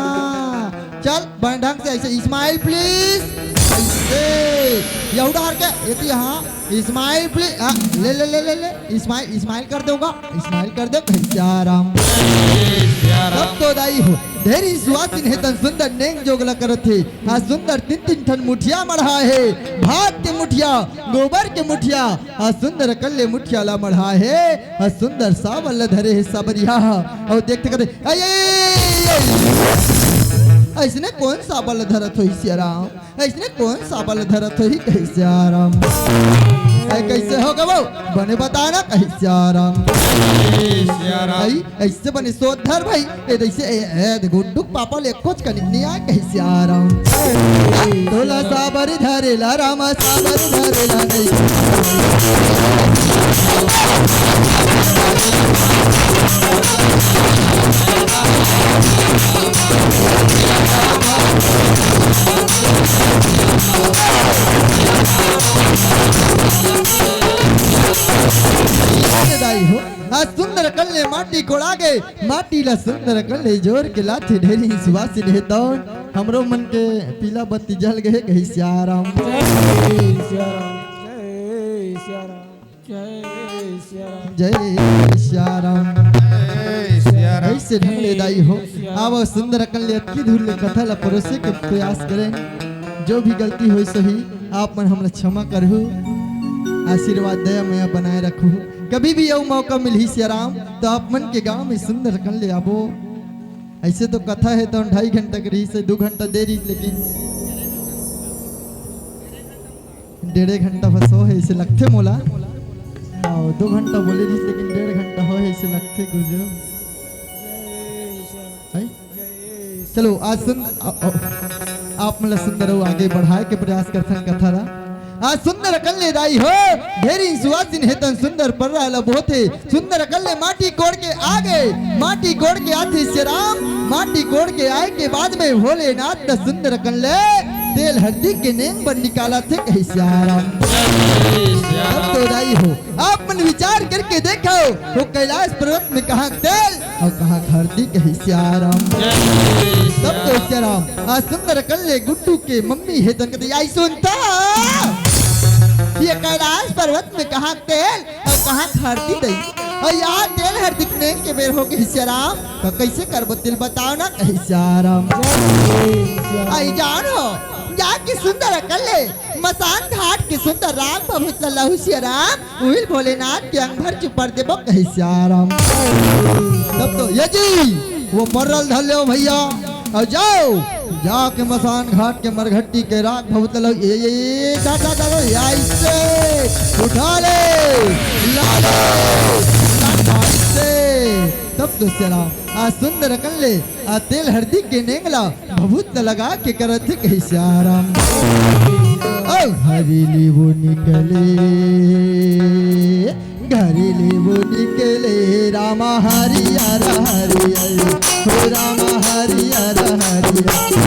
चल बने ढंग से ऐसे, smile please। ऐसे। ये उड़ा के एतिया। हाँ, smile please। हाँ, ले, ले, ले, ले, ले। Smile, smile कर दूंगा। Smile कर दे। कहे सिया राम। तब तो दाई हो। ढेरी सुवासिन हे तन सुंदर नेंग जोगला करत हे। हाँ, सुंदर तीन तीन ठन मुठिया मढ़ा हे। भात के मुठिया, गोबर के मुठिया, हाँ, सुंदर अकन ले मुठिया ला मढ़ा हे। हाँ, सुंदर साबर ल धरे हे सबरिया। अउ देखते कहते, "अये, अइसने कोन साबर ल धरत होही सिया राम? अइसने कोन साबर ल धरत होही?" कहे सिया राम। "अये, कइसे हो गवो? बने बता ना।" कहे सिया राम। अई, अइसे बने सोच धर भाई, ए, जइसे, ए, ए, गुड्डू के पापा ले कुछ कनिक नइ आय, कहे सिया राम। तोला साबर धरेला रामा, साबर धरेला नहीं। दाई हो, आज सुंदर अकन ले माटी कोड़ा गे, माटी ला सुंदर अकन ले जोर के लाथे ढेरी सुवासिन हे तौन। हमरो मन के पीला बत्ती जल गे, कहे सिया राम। जय सिया राम, जय सिया राम, जय सिया राम। जय सिया राम। जय सिया राम। अइसे ढंग ले दाई हो, आवा सुंदर अकन ले अतकी दूर ले कथा ला परोसे के प्रयास करेन। जो भी गलती होइस होही, आप मन हमला क्षमा करहू, आशीर्वाद दया मया बनाए रखहू। कभी भी अउ मौका मिलही सिया राम, त आप मन के गांव में सुंदर अकन ले आबो। अइसे तो कथा हे त ढाई घंटा के रहिस हे, दू घंटा दे रहिस, लेकिन डेढ़े घंटा बस होहे अइसे लगथे मोला। अउ दू घंटा बोले रहिस, लेकिन डेढ़ घंटा होहे अइसे लगथे गुरुजी। है? चलो, आज सुन, अ, अ, आप मन ला सुंदर अउ आगे बढ़ाए के प्रयास करथन कथा ला। आज सुंदर अकन ले दाई हो, ढेरी सुवासिन हे तन सुंदर पर्रा ला बोथे। सुंदर अकन ले माटी कोड़ के आगे, माटी कोड़ के आथे सिया राम, माटी कोड़ के आए के बाद में भोलेनाथ ला सुंदर अकन ले तेल हरदी के नेंग बर निकालथे, कहे सिया राम। तब तो दाई हो, आप मन विचार करके देखो, वो कैलाश पर्वत में कहाँ तेल अउ कहाँ हरदी, कहे सिया राम। तब तो सिया राम, आज सुंदर अकन ले गुड्डू के मम्मी हे तन कथे, "आई सुनता, ये कैलाश पर्वत में कहाँ तेल अउ कहाँ हरदी दई? अउ यार तेल हरदी के नेंग के बेर होगे सिया राम, त कइसे करबो तेल बताव ना," कहे सिया राम। आई जान हो, जाके सुंदर अकन ले मसान घाट के सुंदर राम भभूत ला लहू सिया राम, उहिल भोलेनाथ के अंग भर चुपर देबो, कहे सिया राम। तब तो ये जी, वो पर्रा ल धर लेव भइया, अउ जाव, जाके मसान घाट के मरघट्टी के राख भभूत ला लहू, ये, ये, ये, जा, जा, जा, जा, या इसे, उठा ले, ला ले, ला ले, इसे। तब तो सिया राम, आज सुंदर अकन ले, आ तेल हरदी के नेंग ला भभूत लगा के करथे, कहे सिया राम। ओ हरी ली वो निकले, घरी ली वो निकले, रामा हरियर हरियर, हो रामा हरियर हरियर।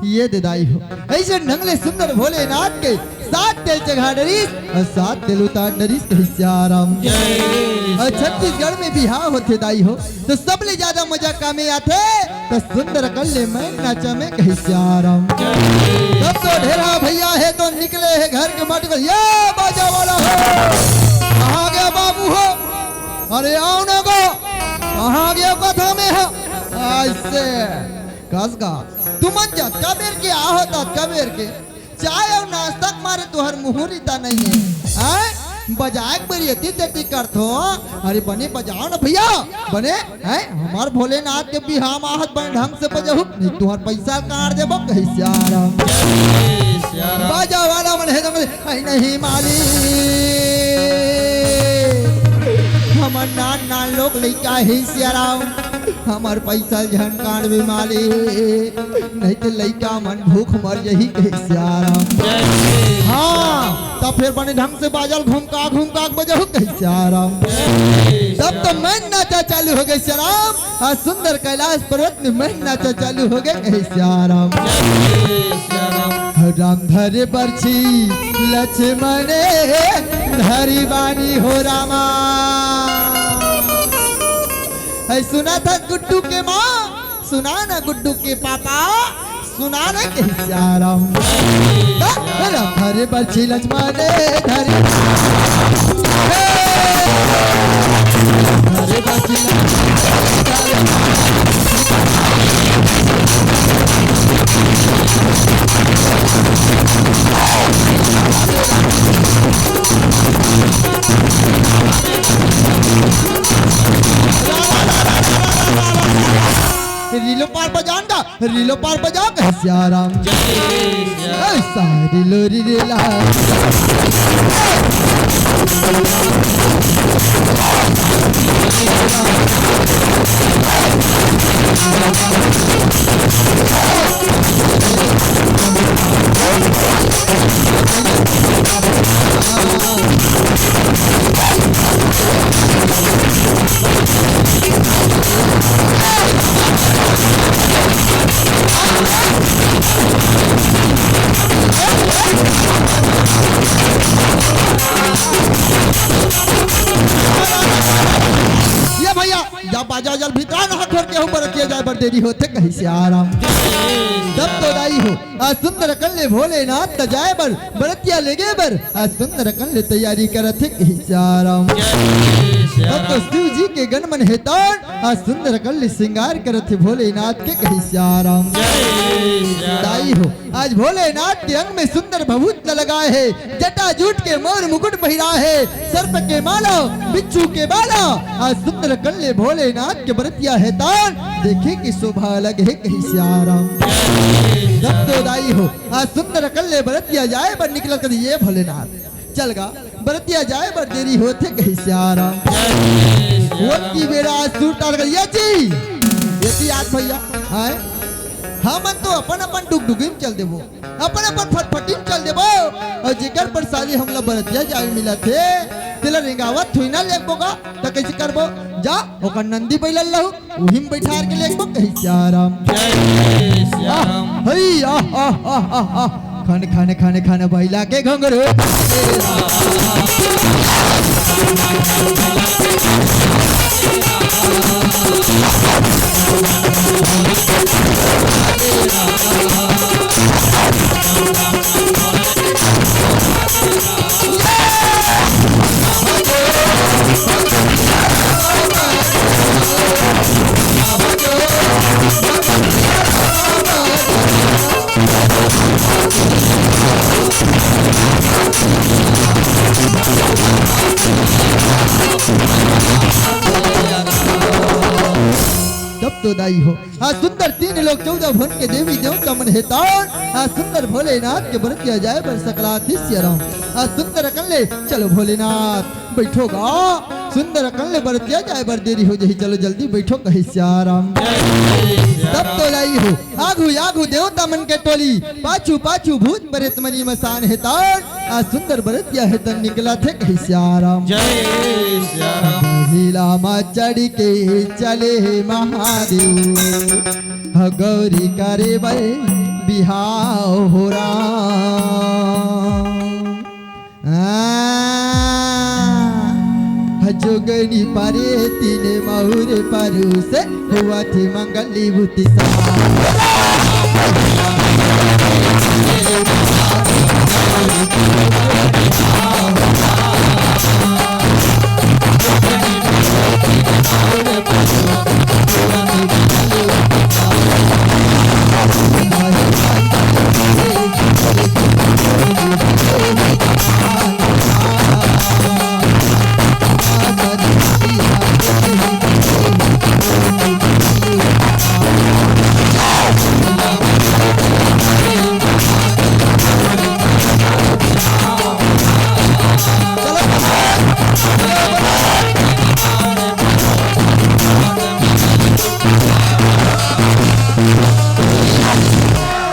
ये दे दाई हो, अइसे ढंग ले सुंदर भोलेनाथ के सात तेल चघा डरिस अउ सात तेल उतार डरिस, कहिस सियाराम। अउ छत्तीसगढ़ में बिहाव होथे दाई हो, त सबले ज्यादा मजा कामे आथे, त सुंदर अकन ले मैन नाचा में, कहिस सियाराम। तब तो ढेरा भैया हे तो निकले हे घर के माटी बर, ये बाजा वाला हो, कहाँ गया बाबू हो? अरे आओ ना गो, कहाँ गया कथा में हो? ऐसे कस गा, तुमन जतका बेर के आहो, ततका बेर के चाय अउ नाश्ता के मारे तुहर मुहूर्ता नहीं है, हैं? बजाए के बेर एती तेती करथो। अरे बने बजाओ ना भैया, बने, हैं? हमर भोलेनाथ के बिहाव म आहत, बने ढंग से बजाहू, नहीं तुहर पैसा काट देबो, कहिस सियाराम। बाजा वाला मन हे तो मन, "ऐ नहीं मालिक, हमर नान नान लोग लइका हे सियाराम, हमर पैसा झन काट बे मालिक।" नहीं ते लइका मन भूख मर जही, कहिस सियाराम। हाँ, त फेर बने ढंग से बाजा ल घुमका घुमका के बजाहू, कहिस सियाराम। तब तो मैन नाचा चालू हो गे सियाराम। अउ सुंदर कैलाश पर्वत में मैन नाचा चालू हो गे, कहिस सियाराम। राम धरे बरछी लक्ष्मण धरी बानी हो रामा। है सुना था गुड्डू के माँ, सुना ना गुड्डू के पापा, सुना ना, कहिस सियाराम। राम धरे बरछी लक्ष्मण धरी, धरे बरछी लक्ष्मण धरी। रीलो पार बजान दा, रीलो पार बजा, कहिस सियाराम। ऐसा रीलो री रीला। ये भैया, जा बाजा वाजा ल भीतरा ना, हाथ धर के हूँ, बरतिया जाए बर देरी होथे, कहिस सियाराम। तब तो दाई हो, अउ सुंदर अकन ले भोलेनाथ त जाए बर, बरतिया लेगे बर, अउ सुंदर अकन ले तैयारी करत हे, कहिस सियाराम। तब तो शिव जी के गण मन हे तौन, अउ सुंदर अकन ले श्रृंगार करत हे भोलेनाथ के, कहिस सियाराम। दाई हो, आज भोलेनाथ के अंग में सुंदर भभूत ल लगाए हे, जटा जूट के मौर मुकुट पहिराए हे, सर्प के माला, बिच्छू के बाला, अउ सुंदर अकन ले भोलेनाथ के बरतिया हे तौन, देखे के शोभा अलग हे, कहिस सियाराम। तब तो दाई हो, अउ सुंदर अकन ले बरतिया जाए बर निकलत कहिस, ये भोलेनाथ, चल गा, बरतिया जाए बर देरी होथे, कहिस सियाराम। ओती बेरा सुरता लगा, ये जी, ये जी आज भैया, हैं? हमन तो अपन अपन डुगडुगी म चल देबो, अपन अपन फटफटी म चल देबो, अउ जेकर प्रसादी हमला बरतिया जाए मिलत हे, तेला रेंगावत थोड़ी ना लेगबो गा, त कइसे करबो? जा, ओकर नंदी बइला लहू, उही म बइठार के लेगबो, कहिस सियाराम। जय सियाराम। हई, आह, आह, आह, आह, आह। खन, खन, खन, खन, बइला के घुंघरू। तब तो दाई हो, आज सुंदर तीन लोक चौदह भुवन के देवी देवता मन हे तौन, आज सुंदर भोलेनाथ के बरतिया जाए बर सकलाथी सियाराम। आज सुंदर अकन ले, चलो भोलेनाथ, बइठो गा, सुंदर अकन ले बरतिया जाए बर देरी हो जही, चलो जल्दी बइठो, कहिस सियाराम। तब तो दाई हो, आघू आघू देवता मन के टोली, पाछू पाछू भूत प्रेत मनी मसान हे तौन, आज सुंदर बरतिया हे तौन निकलत हे, कहिस सियाराम। जय सियाराम। महिला मा चढ़ के चले हे महादेव, ह गौरी करे बर बिहाव हो राम। हाँ, जोगनी पारे तीने महुर पारू से हुआ थे मंगली बुद्धि समा।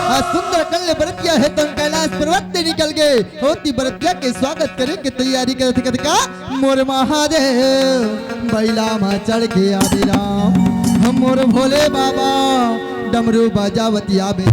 आज सुंदर कल्य बरतिया हे तन कैलाश पर्वत ले निकल गे। होती बरतिया के स्वागत करे के तैयारी करत हे कतका मोर महादेव बैला मा चढ़ के आवे राम। हम मोर भोले बाबा डमरू बजावत आवे।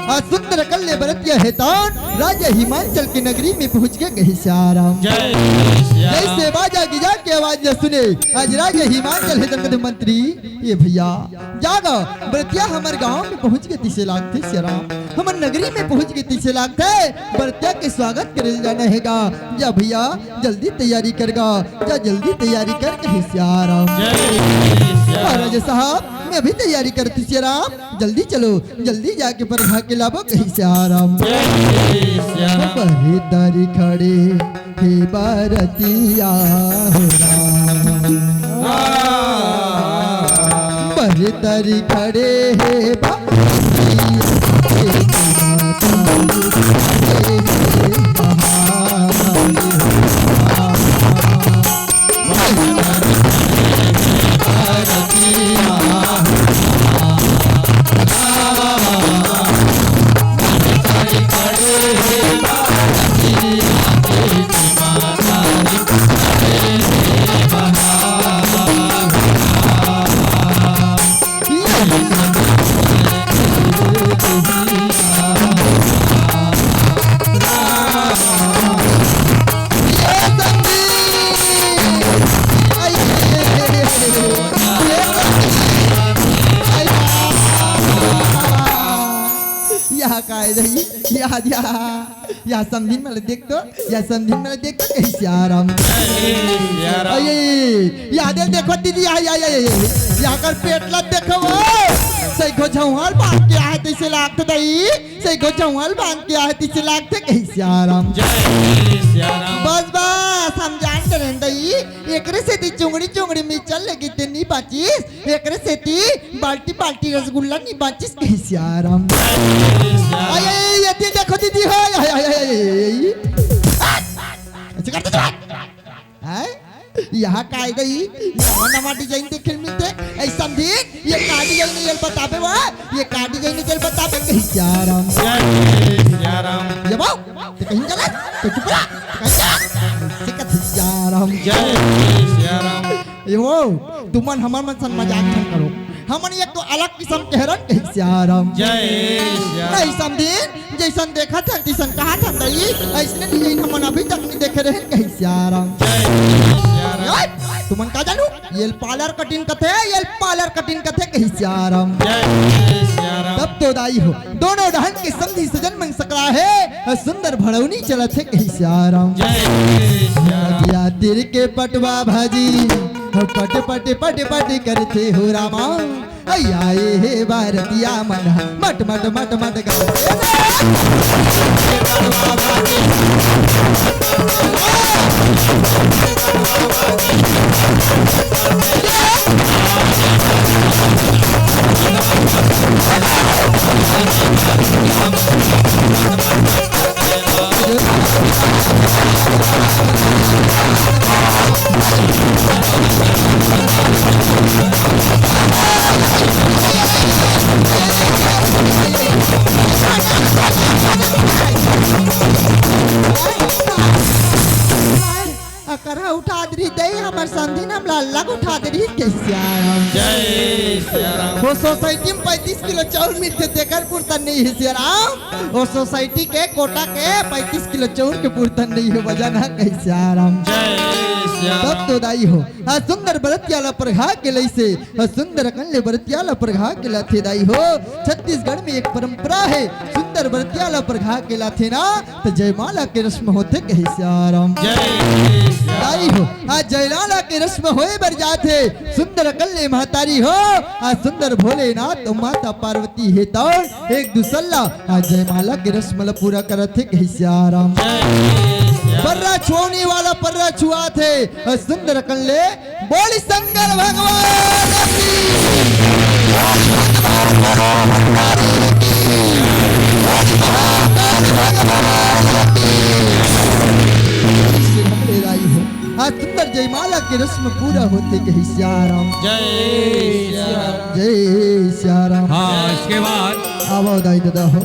आज सुंदर कल्य बरतिया हे तन राजा हिमांचल के नगरी में पहुंच गे कहे सियाराम। जय सिया राम। जैसे बाजा गिजा के आवाज ल सुने, आज राजा हिमांचल हे तन कथे मंत्री, ए भैया, जागा, बरतिया हमर गांव में पहुंच गे तइसे लागथे सियाराम, हमर नगरी में पहुंच गे तइसे लागथे, बरतिया के स्वागत करे जाना हे गा। जा भैया, जल्दी तैयारी कर गा, जा जल्दी तैयारी कर कहे सियाराम। जय सिया राम। महाराज साहब, मैं अभी तैयारी करत हूं सियाराम, जल्दी चलो, जल्दी जाके परघा के लाबो कहे सियाराम। जय सिया राम। बड़े तारी खड़े हे बरतिया हो राम। बरतरी खड़े हे बरतिया। या काय रही, या, या, या समधिन मन ल देख तो, या समधिन मन ल देख तो, कहे सियाराम। जय सिया राम। अये, या दे देखो दीदी, या, या, या, या, या, या कर पेट ला देखो वो, सही को झौहल बांध के आहे तइसे लागत दई, सही को झौहल बांध के आहे तइसे लागत कहे सियाराम। जय सिया राम। बस, बस, हम जान डरेन दई, एकरे सेती चुंगड़ी, चुंगड़ी मिचल लगी ते नी बाचिस, एकरे सेती बाल्टी बाल्टी रसगुल्ला नी बांचिस कहे सियाराम। आय, आय, आय, ये देखो दीदी हो, आय, आय, आय, आय, आय, आय। ऐसे करते तो। हैं? यहाँ काय दई? नवा नवा design देखे मिलते। ऐ समधिन, ये का design हे, ये बताबे वा? ये का design हे, ये बताबे कहे सियाराम। जय सिया राम। ये बाऊ, ते कहीं गलत, ते चुप रहा, ते कहीं गलत। सिकत सियाराम। जय सिया राम। ये वो, तुमन हमर मन सन मजाक झन करो। हमन एक तो अलग किसम के हरन कहे सियाराम। जय सिया राम। नहीं समधिन, जइसन देखत हन, तइसन कहत हन दई, अइसने design हमन अभी तक नहीं देखे रहेन कहे सियाराम। जय सिया राम। यार, तुमन का जानू? ये parlour cutting कथे, ये parlour cutting कथे कहे सियाराम। जय सिया राम। तब तो दाई हो, दोनों डहन के समधी सजन मन सकरा हे, अउ सुंदर भड़ौनी चलत हे कहे सियाराम। जय सिया राम। नदिया तीर के पटवा भाजी, पट पट पट पट करथे हो रामा। आए हे बरतिया मन ह, मट मट मट मट गाए। अकरहा उठा दे रही दई, हमर समधिन हमला अलग उठा दे रही, कहे सियाराम। जय सियाराम। वो सोसाइटी में पैंतीस किलो चाउर मिलथे, तेकर पुरता नहीं हे सियाराम। वो सोसाइटी के कोटा के पैंतीस किलो चाउर के पुरता नहीं हे, वजन ह, कहे सियाराम। जय सियाराम। तब तो दाई हो, आ सुंदर बरतिया ला परघा के लइसे, आ सुंदर अकन ले बरतिया ला परघा के लाथे दाई हो। छत्तीसगढ़ में एक परंपरा हे, सुंदर बरतिया ला परघा के लाथे ना, त जयमाला के रस्म होथे, कहे सियाराम। जय सियाराम। दाई हो, आज जयमाला के रस्म होए बर जाथे। सुंदर अकन ले महतारी हो, आज सुंदर भोलेनाथ अउ माता पार्वती हे तौर एक दूसर ला आज जयमाला के रस्म ला पूरा करत हे, कहे सियाराम। जय सियाराम। पर्रा छुअवनी वाला पर्रा छुआथे, आज सुंदर अकन ले बोल शंकर भगवान की। आज सुंदर जयमाला के रस्म पूरा होथे, कहे सियाराम। जय सियाराम। जय सियाराम। हाँ, इसके बाद आवा दाई ददा हो।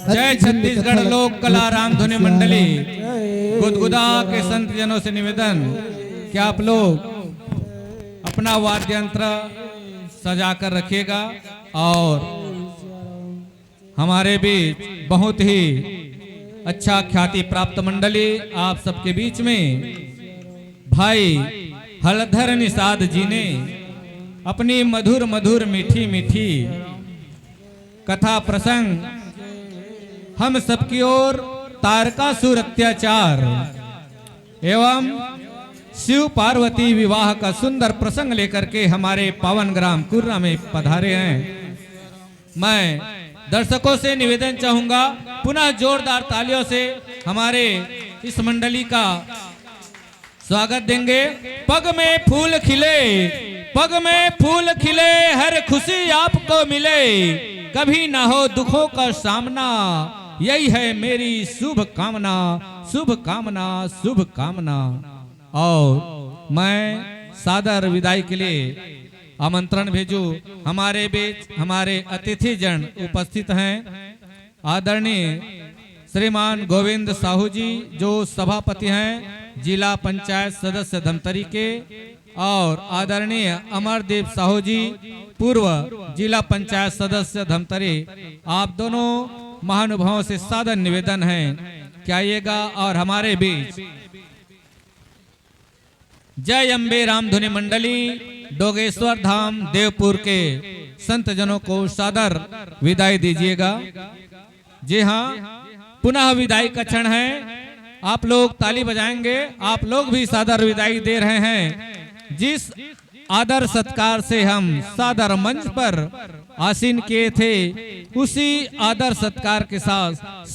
जय छत्तीसगढ़ लोक कला रामधुनी मंडली गुदगुदा के संत जनों से निवेदन कि आप लोग अपना वाद्य यंत्र सजा कर रखिएगा। और हमारे बीच बहुत ही अच्छा ख्याति प्राप्त मंडली आप सबके बीच में भाई हलधर निषाद जी ने अपनी मधुर मधुर मीठी मीठी कथा प्रसंग हम सबकी ओर तारकासुर अत्याचार एवं शिव पार्वती विवाह का सुंदर प्रसंग लेकर के हमारे पावन ग्राम कुर्रा में पधारे हैं। मैं दर्शकों से निवेदन चाहूंगा, पुनः जोरदार तालियों से हमारे इस मंडली का स्वागत देंगे। पग में फूल खिले, पग में फूल खिले, हर खुशी आपको मिले, कभी ना हो दुखों का सामना, यही है मेरी शुभ कामना, शुभ कामना, शुभ कामना। और मैं सादर विदाई के लिए आमंत्रण भेजू हमारे बीच हमारे अतिथि जन उपस्थित हैं। आदरणीय श्रीमान गोविंद साहू जी जो सभापति हैं, जिला पंचायत सदस्य धमतरी के, और आदरणीय अमरदीप साहू जी, पूर्व जिला पंचायत सदस्य धमतरी, आप दोनों महानुभावों से सादर निवेदन है कि आइएगा और हमारे बीच जय अम्बे रामधुनी मंडली डोगेश्वर धाम देवपुर के संत जनों को सादर विदाई दीजिएगा। जी हाँ, पुनः विदाई का क्षण है। आप लोग ताली बजाएंगे, आप लोग भी सादर विदाई दे रहे हैं। जिस आदर सत्कार से हम सादर मंच पर आसीन किए थे, उसी आदर सत्कार के साथ